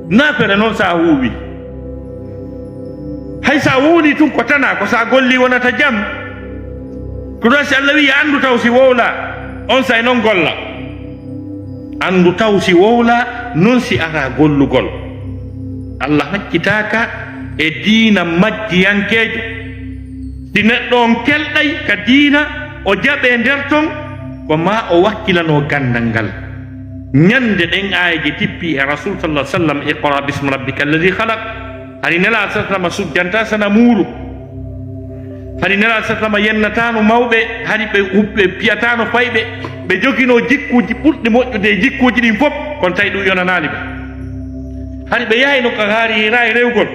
Nafere noon sa huuwi. Hay sa wowli tun ko tana, ko sa golli wonata jam. Ko ɗon si Allah wi'i anndu taw si wowla, on say noon golla. Anndu taw si wowla, noon si ara gollugol. Allah hakkitaaka e diina majjiyankeejo. Si neɗɗo on kelɗay ka diina, o jaɓe nder ton, ko ma o wakkilano ganndal ngal. Ñande ɗen aayeeje tippi e Rasul sallallahu alaihi wasallam, "Iqra bismi rabbika alladhi khalaq." Hari Nelaaɗo sallallahu alaihi wasallam sujjanta sana muuru. Hari Nelaaɗo sallallahu alaihi wasallam yennataano mawɓe, hari ɓe, ɓe piyataano fayɓe, ɓe joginoo jikkuuji ɓurɗi moƴƴude e jikkuuji ɗin fof, kono tawi ɗum yonanaali ɓe. Hari ɓe yahayno ka haari Hiraa e rewgol.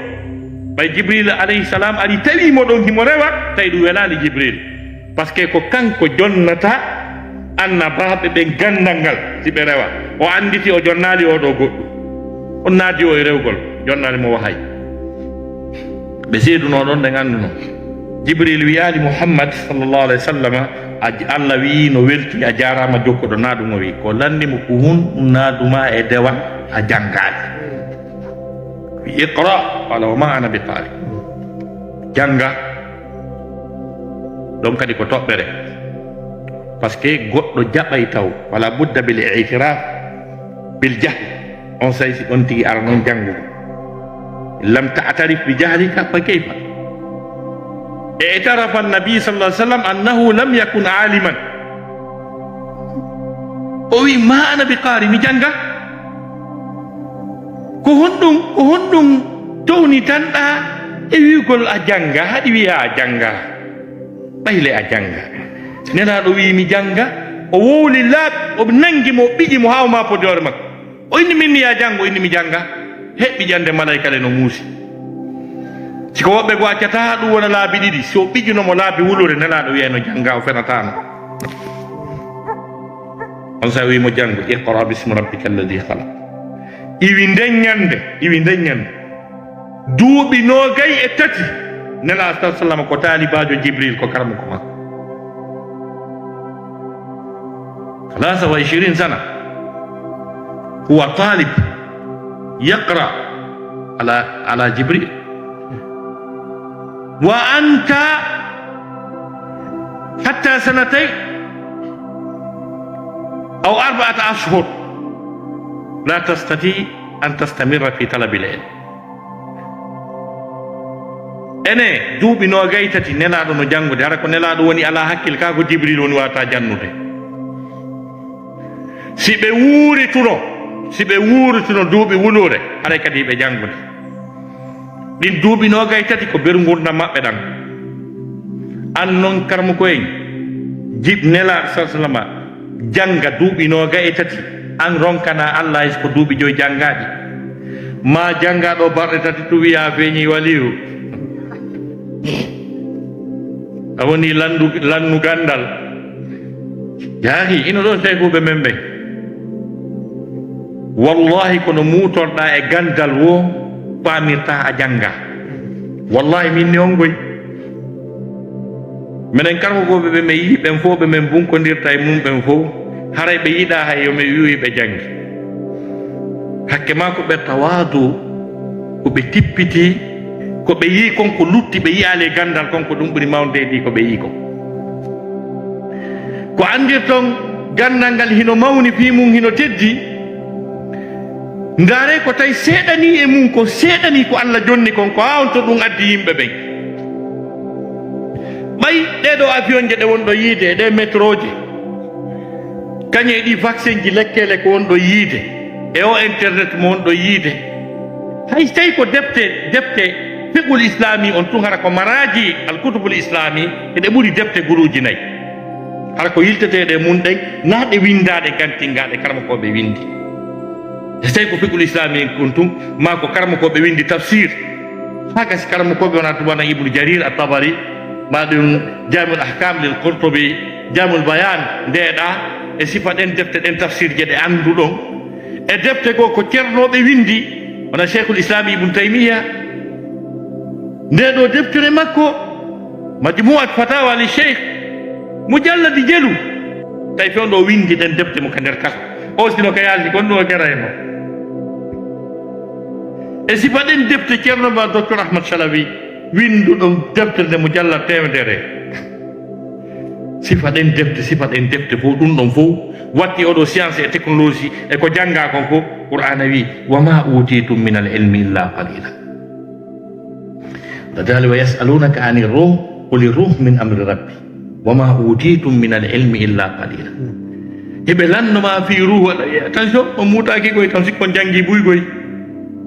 Ɓay Jibril alayhi salam ari tawi mo ɗon himo rewa, tawi ɗum welaali Jibril. Parce que ko kanko jonnata annabaaɓe ɓen ganndal ngal, si ɓe rewa. O annditi o jonnaali oo ɗoo goɗɗo. On naadi o e rewgol, jonnaali mo wahay. Ɓe seedunoo ɗon, ɓe annduno. Jibril wi'aali Muhammad sallallahu alaihi wasallam, a, Allah wi'i no welti, a jaaraama jokkuɗo, na ɗum o wi'i. Ko lanni mo ko hun, ɗum na duma e dewal, a janngaali. Iqra, qala wa ma ana bi qari. Jannga. Ɗon kadi ko toɓɓere. Parce que goɗɗo jaɓay taw, wala budda bil i'tiraf bil jahl. On say si on tigi ara non janngugo. Lam ta'tarif bi jahlika fa kayfa? I'tarafa an-nabi sallallahu alaihi wasallam annahu lam yakun aliman. O wi, "Ma ana bi qari, mi jannga." Ko honɗum, ko honɗum townitanɗa e wi'ugol a jannga, haɗi wi'a a jannga? Ɓayle a jannga. Nelaaɗo wi'i, "Mi jannga." O wowli laaɓi, o nangi mo, o ɓiƴi mo haa o maapodi hoore makko. O inni, "Min mi ya janngo, o inni, "Mi jannga." Heɓi ƴande malaykale no muusi. Si ko woɓɓe go accataa ɗum wona laabi ɗiɗi, si o ɓiƴuno mo laabi wulure, Nelaaɗo wi'ayno jannga, o fenataano. On sa wi'i mo janngo, "Iqra bismi rabbika alladhi khalaq." Iwi nden ñande, iwi nden ñande. Duuɓi noogay e tati, Nelaaɗo sallallahu alaihi wasallam ko taalibaajo Jibril, ko karamoko makko. Thalatha wa ishirina sana. Huwa talib yaqra ala, ala Jibril. Wa anta hatta sanatayn aw arba'ata ashhur la tastati an tastamirra fi talabil ilm. Ene duuɓi noogay tati Nelaaɗo no janngude, hara ko Nelaaɗo woni alaa hakkil, kaa ko Jibril woni waata jannude. Si ɓe wuurituno, si ɓe wuurituno duuɓi wuluure, haray kadi ɓe janngude. Ɗin duuɓi noogay tati ko beru ngurndan maɓɓe ɗan. An non karmuko en, jiɗ Nelaaɗo sallallahu alaihi wasallam, jannga duuɓi noogay e tati, an ronkana Allah hay so ko duuɓi joy janngaaɗi. Ma jannga ɗo balɗe tati tun wi'a a feeñi waliyu. A woni landu, lannu ganndal. Jaahi, ino ɗo seykuɓe men ɓen. Wallahi, kono muutorɗaa e ganndal woo, faamirtaa a janngaa. Wallahi, min ni on goy. Minen karmukooɓe ɓe mi yi'i ɓen fow, ɓe min bunkondirta e mun ɓen fow, haray ɓe yiɗaa hay yo mi wi'u ɓe janngi. Hakke maa ko ɓe tawaadu, ko ɓe tippiti, ko ɓe yi'i kon ko lutti, ɓe yi'aali e ganndal kon ko ɗum ɓuri mawnude e ɗi ko ɓe yi'i kon. Ko anndirton ganndal ngal hino mawni fii mun, hino teddi. Ndaaree ko tawi seeɗanii e mun, ko seeɗanii ko Alla jonni kon, ko haa on to ɗum addi yimɓe ɓen. Ɓay ɗee ɗoo avion je ɗe wonɗo yiide, e ɗee métro je, kañe e ɗii vaccin ji, lekkele ko wonɗo yiide, e o internet mo wonɗo yiide. Hay so tawi ko defte, defte fiqhul islami on tun, hara ko maraaji al kutubul islami, eɗe ɓuri defte guruuji nayi. Hara ko yilteteeɗe e mun ɗen, naa ɗe winndaaɗe gantingaaɗe karamokooɓe winndi. So tawi ko fiqhul islami en kon tun, maa ko karamokooɓe winndi tafsir. Haa gasi karamokooɓe wona tun wona Ibnu Jarir at-Tabari, maa ɗum Jamiul Ahkam lil Qurtubi, Jamiul Bayan, ndeeɗaa e sifa ɗen defte ɗen tafsir je ɗe annduɗon. E defte goo ko cernooɓe winndi, wona Sheikhul Islam Ibn Taymiya. Nde ɗoo deftere makko, Majmu'at Fatawa li Sheikh, mujalladi jelu. Tawi fewndo o winndi ɗen defte mo ka nder kaso. O sino ka yaasi kon ɗum o gera e mo. E sifa ɗen defte Ceerno ma Docteur Ahmad Shalawi, winnduɗo deftere nde mujallad teemedere. Sifa ɗen defte, sifa ɗen defte fow, ɗum ɗon fow watti oɗo science e technologie e ko janngaa kon fow. Qur'aana wi, "Wa ma utitum min al ilmi illa qalila." Dali, "Wa yas'alunaka ani ruh, quli ruh min amri rabbi, wa ma utitum min al ilmi illa qalila." Hiɓe lanno ma fii ruhu, aɗa yi'a, attention, on muutaaki koy, tan sikkon janngi buy koy.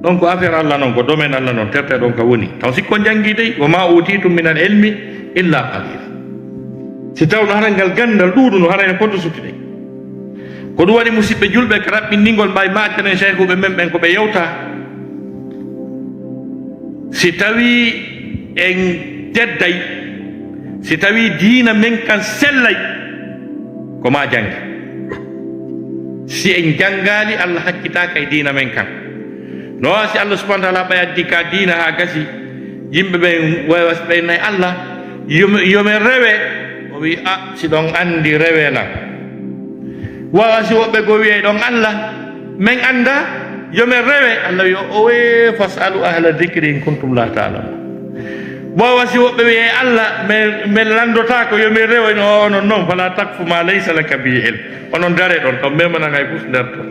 Ɗon ko affaire Allah non, ko domaine Allah non, terte ɗon ka woni. Tan sikkon janngi dey, "Wa ma utitum min al ilmi illa qalila." Si tawno haray ngal ganndal ɗuuɗuno, haray no foto sutti dey. Ko ɗum waɗi, musiɓɓe julɓe, ka raɓɓinɗingol ɓay maakenen seykuɓe men ɓen ko ɓe yewta. Si tawii en tedday, si tawii diina men kan sellay, ko maa jannge. Si en janngaali, Allah hakkitaaka e diina men kan. No si Allah subhanahu wa ta'ala ɓay addi ka diina haa gasi, yimɓe ɓen wawa si ɓe nay Allah, yo mi, yo mi rewe. O wi, "A, si ɗon anndi, rewe lan." Wawa si woɓɓe goo wi'ay, "Ɗon Allah, men anndaa, yo men rewe." Allah wi, "O we, fas'alu ahla dhikri in kuntum la ta'lamun." Booba si woɓɓe wi'e Allah, min, min lanndotaako, yo min rewoy no onon non, fala takfu ma laysa laka bihi ilm. Onon dare ɗon, kam memanan hay fus nder ton.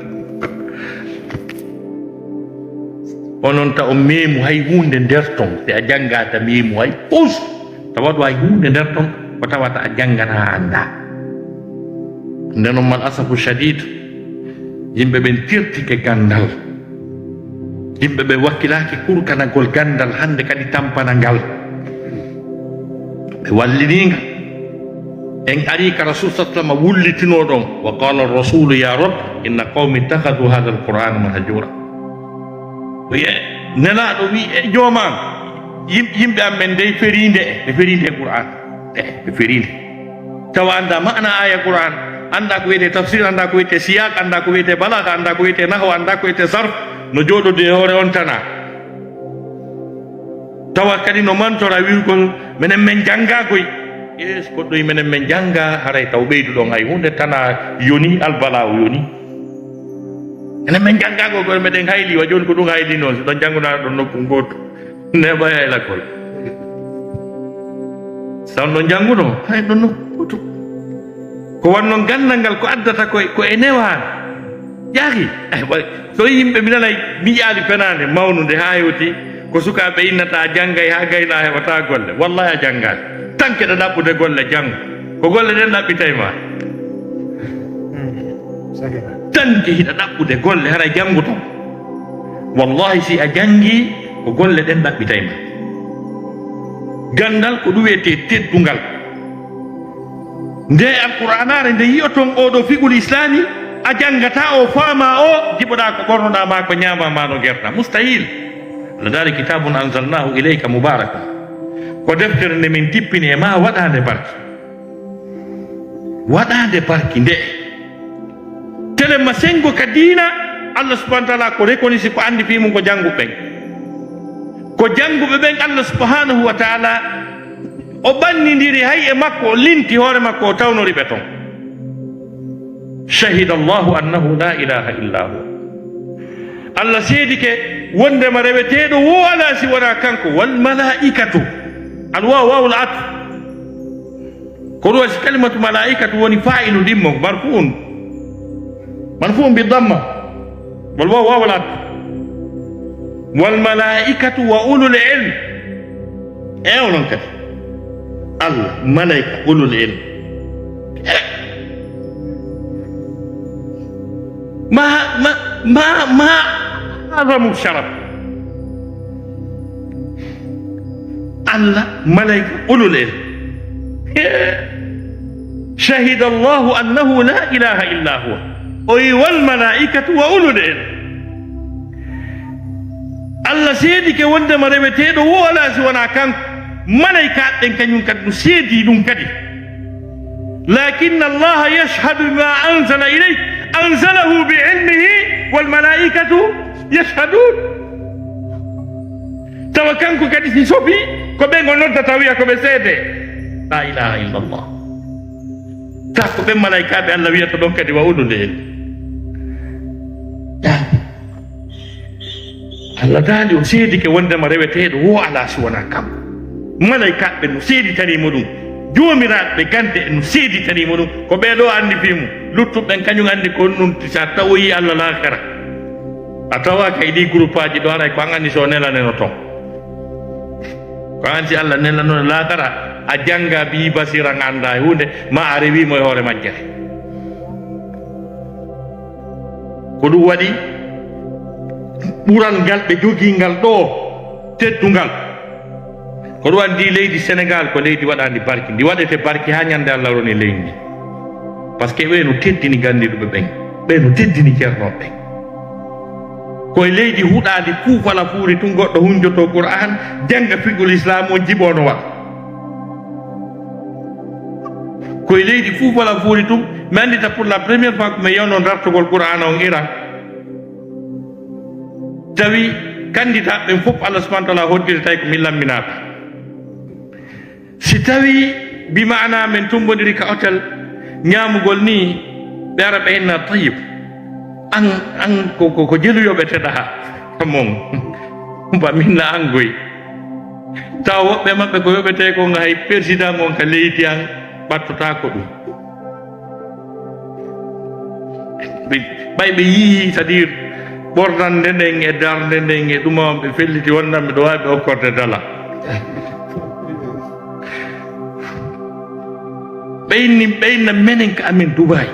Onon ta on meemu hay huunde nder ton, si a janngaata meemu hay fus, ta waɗu hay huunde nder ton, ko tawata a jannganaa a anndaa. Nden non, mal asafu shadid, yimɓe ɓen tirtike ganndal. Yimɓe ɓe wakkilaaki kurkanagol ganndal, hannde kadi tampana ngal. Ɓe wallinii ngal. En arii ka Rasul sa sallam wullitinoo ɗon. Wa qala rasulu ya rab inna qawmi ittakhadhu hadha alqur'ana mahjura. O wi'e, Nelaaɗo wi'i, e jooma am, yim-, yimɓe am ɓen dey feriinde e, ɓe feriinde e Qur'an. E, ɓe feriinde. Tawa anndaa maana aaya Qur'an, anndaa ko wiyetee tafsir, anndaa ko wiyetee siyaaq, anndaa ko wiyetee balaaga, anndaa ko wiyetee nahw, anndaa ko wiyetee sarf, no jooɗodii e hoore on tanaa. Tawa kadi no mantora wi'ugol, menen men janngaa koy. Yes, goɗɗo wi'i menen men janngaa, haray taw ɓeyduɗon hay huunde tanaa yoni, albalaawu yoni. Enen men janngaa koy, kono meɗen hayli, wa jooni ko ɗum hayli noon, si ɗon janngunaa ɗon nokku gootu. Neeɓa e lakkol. Sa on ɗon janngunoo, hay ɗon nokku gootu. Ko wanno ganndal ngal ko addata ko, ko e newaan. Yaaki, ay, wa-, so yimɓe mi nanay, mi yi'aali fenaande mawnunde haa hewti, ko sukaaɓe innata janngay haa gaynaa heɓataa golle. Wallahi a janngaali. Tan keɗa ɗaɓɓude golle janngo. Ko golle ɗen ɗaɓɓitay ma. Tanke hiɗa ɗaɓɓude golle, hara jannguto. Wallahi, si a janngi, ko golle ɗen ɗaɓɓitay ma. Ganndal ko ɗum wiyetee teddungal. Nde Alqur'aanaare nde yi'oton oo ɗoo fiqhul islaami, a janngataa o, faamaa o, jiɓoɗaa ko ɓornoɗaa maa ko ñaamaa maa no gerɗaa. Mustahil. Allah daali, kitabun anzalnahu ilayka mubarakun. Ko deftere nde min tippini e maa waɗaande barki. Waɗaande barki nde. Tele ma senngo ka diina, Allah subhanahu wa ta'ala ko rekonisi ko anndi fii mum ko jannguɓe ɓen. Ko jannguɓe ɓen Allah subhanahu wa ta'ala o ɓannindiri hay e makko, o linti hoore makko, o tawnori ɓe ton. Shahida Allahu annahu la ilaha illa huwa. Allah seedike wondema reweteeɗo wo alaa si wonaa kanko, wal malaa'ikatu. Al waaw, waawul atf. Ko ɗum waɗi si kalimatu malaa'ikatu woni faa'ilu ɗimmo, marfu'un. Marfu'un bi damma. Wal waaw, waawul atf. Wal malaa'ikatu wa ulul ilm. E onon kadi. Allah, malaa'ika, ulul ilm. Ma, ma, ma, ma, azamu sharaf. Allah, malaa'ika, ulul ilm. Shahida Allahu annahu la ilaha illa huwa. O wi, wal malaa'ikatu wa ulul ilm. Allah seedike wondema reweteeɗo wo alaa si wonaa kanko. Malaa'ikaaɓe ɓen kañum kadi no seedii ɗum kadi. Lakinna Allaha yashhadu bima anzala ilayk, anzalahu bi ilmihi, wal malaa'ikatu yashhadun. Tawa kanko kadi si sofi, ko ɓen o noddata wi'a ko ɓe seede. La ilaha illallah. Ta ko ɓen malaa'ikaaɓe Allah wi'ata ɗon kadi wa ulul ilm. Allah daali o seedike wondema reweteeɗo wo alaa si wonaa kanko. Malaa'ikaaɓe ɓen no seeditanii mo ɗum. Joomiraaɓe gannde en no seeditanii mo ɗum. Ko ɓee ɗoo anndi fii mum. Luttuɓe ɓen kañum anndi ko on ɗum, si a tawoyii Allah laakara. A tawaaka e ɗii guruppaaji ɗoo, haray ko an anndi si o nelaneno ton. Ko an si Allah nelano laakara, a jannga bii basiran anndaa e huunde, ma a rewii mo e hoore majjere. Ko ɗum waɗi ɓural ngal ɓe jogii ngal ɗoo teddungal. Ko ɗum waɗi ndi leydi Senegaal ko leydi waɗaandi barki. Ndi waɗete barki haa ñande Allah roni leydi ndi. Parce que ɓe no teddini ganndiɗuɓe ɓen. Ɓe no teddini ceernooɓe ɓen. Ko e leydi huɗaandi fuufala fuuri tun goɗɗo hunjoto Qur'an, jannga fiqhul Islam on jiɓo no waɗa. Ko e leydi fuufala fuuri tun, mi anndita pour la première fois ko mi yewno dartugol Qur'an on Iran. Tawi candidat ɓen fof Allah subhanahu wa ta'ala hoddiri tawi ko min lamminaaɓe. Si tawi bi maana men tumbondiri ka hôtel ñaamugol ni, ɓe ara ɓe inna tayyib. An, an ko, ko, ko jeluyoɓe teɗa mon. Ba minna an goy. Tawa woɓɓe maɓɓe ko yoɓetee kon, hay persidan on ka leydi an ɓattotaako ɗum. Ɓe, ɓay ɓe yii, c'est-à-dire, ɓordannde nden e darnde nden e ɗuma on, ɓe felliti wonnan miɗo waawi ɓe okkorde dala. Ɓe inni, ɓe inna menen ka amen Dubai.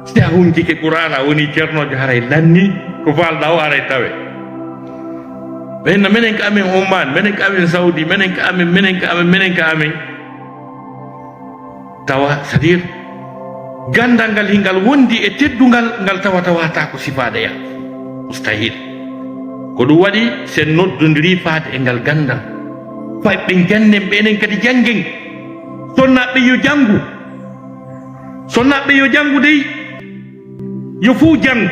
Si a hunjike Qur'aana, a woni ceernoojo, haray lanni ko faalɗaa o, haray tawe. Ɓe inna menen ka amen Oman, menen ka amen Saudi, menen ka amen, menen ka amen, menen ka amen. Tawa, c'est-à-dire, ganndal ngal hingal wondi e teddungal, ngal tawa tawataa ko sifaaɗe ya. Mustahil. Ko ɗum waɗi, sen noddondirii faade e ngal ganndal. Fay ɓen jannen, ɓe enen kadi janngen. Sonnaaɓe yo janngu. Sonnaaɓe yo janngu dey. Yo fuu janngu.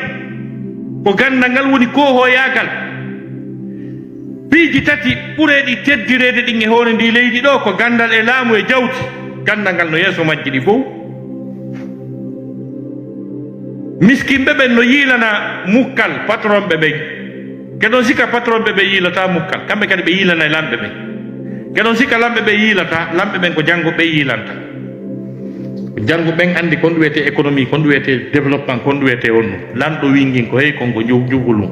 Ko ganndal ngal woni koohoyaagal. Piiji tati ɓureeɗi teddireede ɗin e hoore ndii leydi ɗoo, ko ganndal e laamu e jawdi. Ganndal ngal no yeeso majji ɗi fow. Miskinɓe ɓen no yiilana mukkal patronɓe ɓen. Keɗon sika patronɓe ɓen yiilata mukkal, kamɓe kadi ɓe yiilana e lamɓe ɓen. Keɗon sika lamɓe ɓen yiilata, lamɓe ɓen ko janngo ɓe yiilanta. Janngo ɓen anndi kon ɗum wiyetee économie, kon ɗum wiyetee développement, kon ɗum wiyetee on ɗum. Lanɗo wingin ko hey kon ko nju-, njugulun.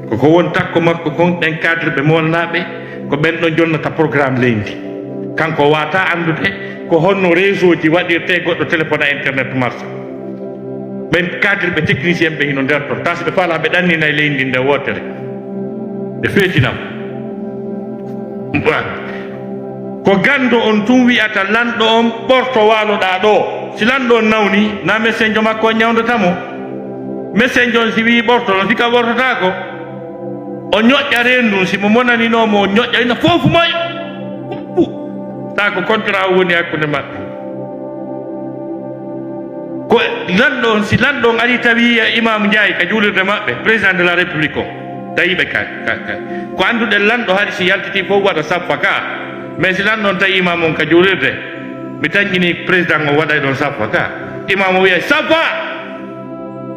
Ko ko won takko makko kon, ɓen cadre ɓe molnaaɓe, ko ɓen ɗon jonnata programme leydi. Kanko waata anndude ko honno réseau ji waɗirtee, goɗɗo téléphone à internet marsa. Ɓen cadre ɓe technicien ɓe hino nder ton. Tawa si ɓe faalaa ɓe ɗanninay leydi ndin nde wootere. Ɓe feetinam. Ko ganndo on tun wi'ata lanɗo on, ɓorto waaloɗaa ɗoo. Si lanɗo on nawni, na mesenjo makko on ñawndata mo. Mesenjo on si wi'i ɓorto, no sika ɓortotaako. O ñoƴƴa reendu ndun, si mo monaninoo mo, o ñoƴƴa, ina fof moy. Huɓɓu. Taa ko contrat o woni hakkunde maɓɓe. Ko lanɗo on, si lanɗo on ari tawi Imaamu Njaay ka juulirde maɓɓe, président de la république on, tawi ɓe ka, ka, ka. Ko annduɗen lanɗo hari si yaltiti fof waɗa saffa ka. Mais si lanɗo on tawi imaamu on ka juulirde, mi tañƴini président on waɗay ɗon saffa ka. Imaamu wiya, "Saffa!"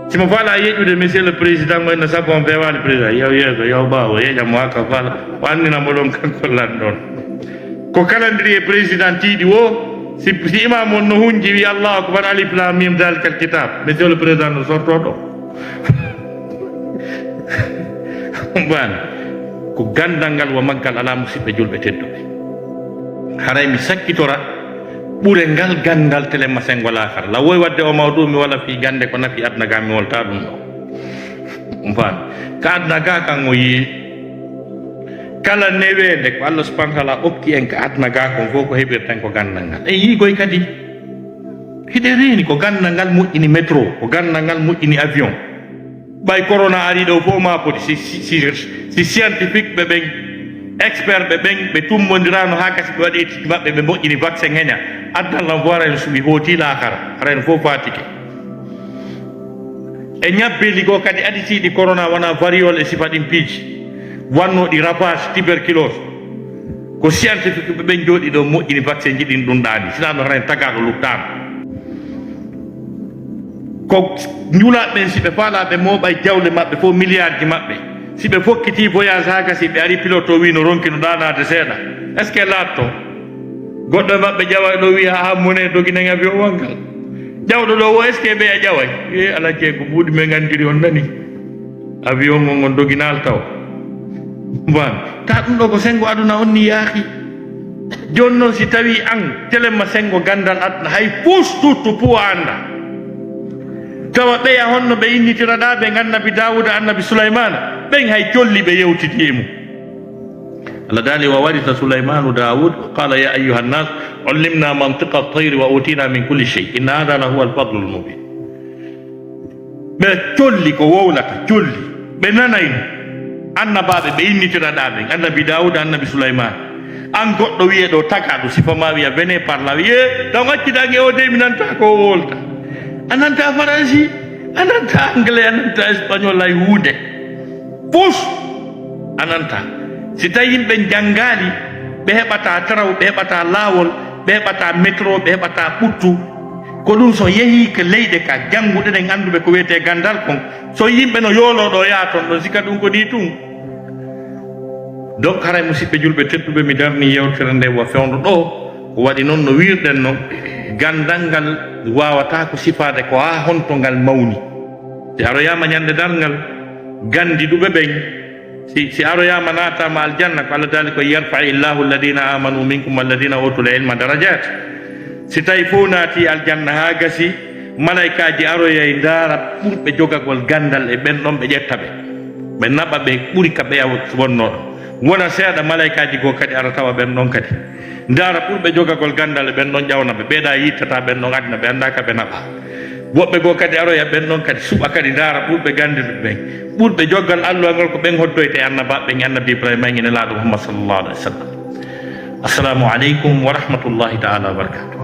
Si mo faala yeƴƴude, "Monsieur le président, mo inna saffa on feewaali président." Yaw yeeso, yaw ɓaawo, yeƴa mo haa ka faala. O anndina mo ɗon kanko lanɗo on. Ko calendrier président tiiɗi wo, si, si imam on no hunji, wi, "Allahu akbar, alif lam mim, dalikal kitab." Monsieur le président no sorto ɗo. Bana. Ko ganndal ngal wa maggal alaa, musidɓe julɓe tedduɓe. Haray mi sakkitora ɓure ngal ganndal tele masengo laakara. Law woy wadde o mawdu mi wala fii gannde ko nafi aduna ga mi wolta ɗum ɗo. Bana. Ka aduna ga kan o yii. Kala neweende ko Allah subhanahu wa taala okki en ka aduna ga kon fof ko heɓirten ko ganndal ngal. En yiigoy kadi. Hiɗen reeni ko ganndal ngal moƴƴini métro, ko ganndal ngal moƴƴini avion. Ɓay corona ari ɗo fof ma foti si, si, si, si scientifique ɓe ɓen, expert ɓe ɓen, ɓe tummbondiraano haa gasi ɓe waɗi étude maɓɓe, ɓe moƴƴini vaccin heña. Addan lan fof ara en suɓi hooti laakara, ara en fof fatike. E ñabbeeli goo kadi aditiiɗi corona wona variole e sifa ɗin piiji, wannooɗi ravage, tuberculose. Ko scientifique ɓe ɓen jooɗi ɗo moƴƴini vaccin ji ɗin ɗum ɗaani, sinaa no haren tagaaɗo luttaano. Ko njulaaɓe ɓen, si ɓe faalaa ɓe mooɓay jawle maɓɓe fof, milliard ji maɓɓe, si ɓe fokkitii voyage haa gasi, ɓe ari pilote o wii no ronki no ɗaanaade seeɗa, est ce que laatto? Goɗɗo e maɓɓe ƴaway ɗo wiya, "Haa mone doginen avion wal ngal." Ƴawɗo ɗo wo, "Est ce que ɓeya ƴaway?" E, ala jeego, mbuuɗi men anndiri on nani. Avion on, on doginaali taw. Bon, ta ɗum ɗo ko sengo aduna on ni yaaki. Jooni noon si tawi an, telemma sengo ganndal aduna, hay puus tuttu puwa annda. Tawa ɓeya honno ɓe innitira ɗa ɓen annabi Daawuda, annabi Sulaymaana, ɓen hay colli ɓe yewtiti e mum. Allah daali, "Wa warisa Sulaymanu Dawud, wa qala ya ayyuha nnas, ullimna mantiqa at-tayri wa utina min kulli shay, inna hadha la huwa al-fadlu al-mubin." Ɓe colli ko wowlata, colli. Ɓe nanayno annabaaɓe ɓe innitiraɗaa ɓen, annabi Dawud, annabi Sulayman. An goɗɗo wiye ɗo tagaɗo, sifa ma wiya, "Venez par là." Wiye, "Ɗon acciɗa nge o de, mi nanta ko o wolta." A nanta faransi, a nanta anglais, a nanta espagnol, hay huunde. Pus! A nanta. Si tawi yimɓe njanngaali, ɓe heɓata taraw, ɓe heɓata laawol, ɓe heɓata métro, ɓe heɓata ɓuttu. Ko ɗum so yehii ko leyɗe ka jannguɗe ɗen annduɓe ko wiyetee ganndal kon. So yimɓe no yooloo ɗo yaha ton ɗon, sika ɗum ko nii tun. Donc, haray, musidɓe julɓe tedduɓe, mi darni yewtere nde wa fewndo ɗo. Ko waɗi noon, no wiirɗen noon, ganndal ngal waawataa ko sifaade ko haa honto ngal mawni. Si aroyaama ñande darngal, ganndiɗuɓe ɓen, si, si aroyaama naataama aljanna, ko Allah daali ko, "Yarfa'i Allahu alladhina amanu minkum walladhina utul ilma darajat." Si tawi fof naati aljanna haa gasi, malaykaaji aroyay ndaara ɓurɓe jogagol ganndal e ɓen ɗon, ɓe ƴetta ɓe. Ɓe naɓa ɓe ɓuri ka ɓeya wonnoo ɗon. Wona seeɗa malaykaaji goo kadi ara tawa ɓen ɗon kadi. Ndaara ɓurɓe jogagol ganndal e ɓen ɗon, ƴawna ɓe. Ɓeeɗa yittata ɓen ɗon aduna, ɓe anndaa ka ɓe naɓa. Woɓɓe goo kadi aroya ɓen ɗon kadi suɓa kadi ndaara ɓurɓe ganndude ɓen. Ɓurɓe joggal alluwal ngol ko ɓen hoddoyte e annabaaɓe ɓen, e annabi Ibrahima en e Nelaaɗo Muhammad sallallahu alaihi wasallam. Assalamu alaikum wa rahmatullahi ta'ala wa barakatuh.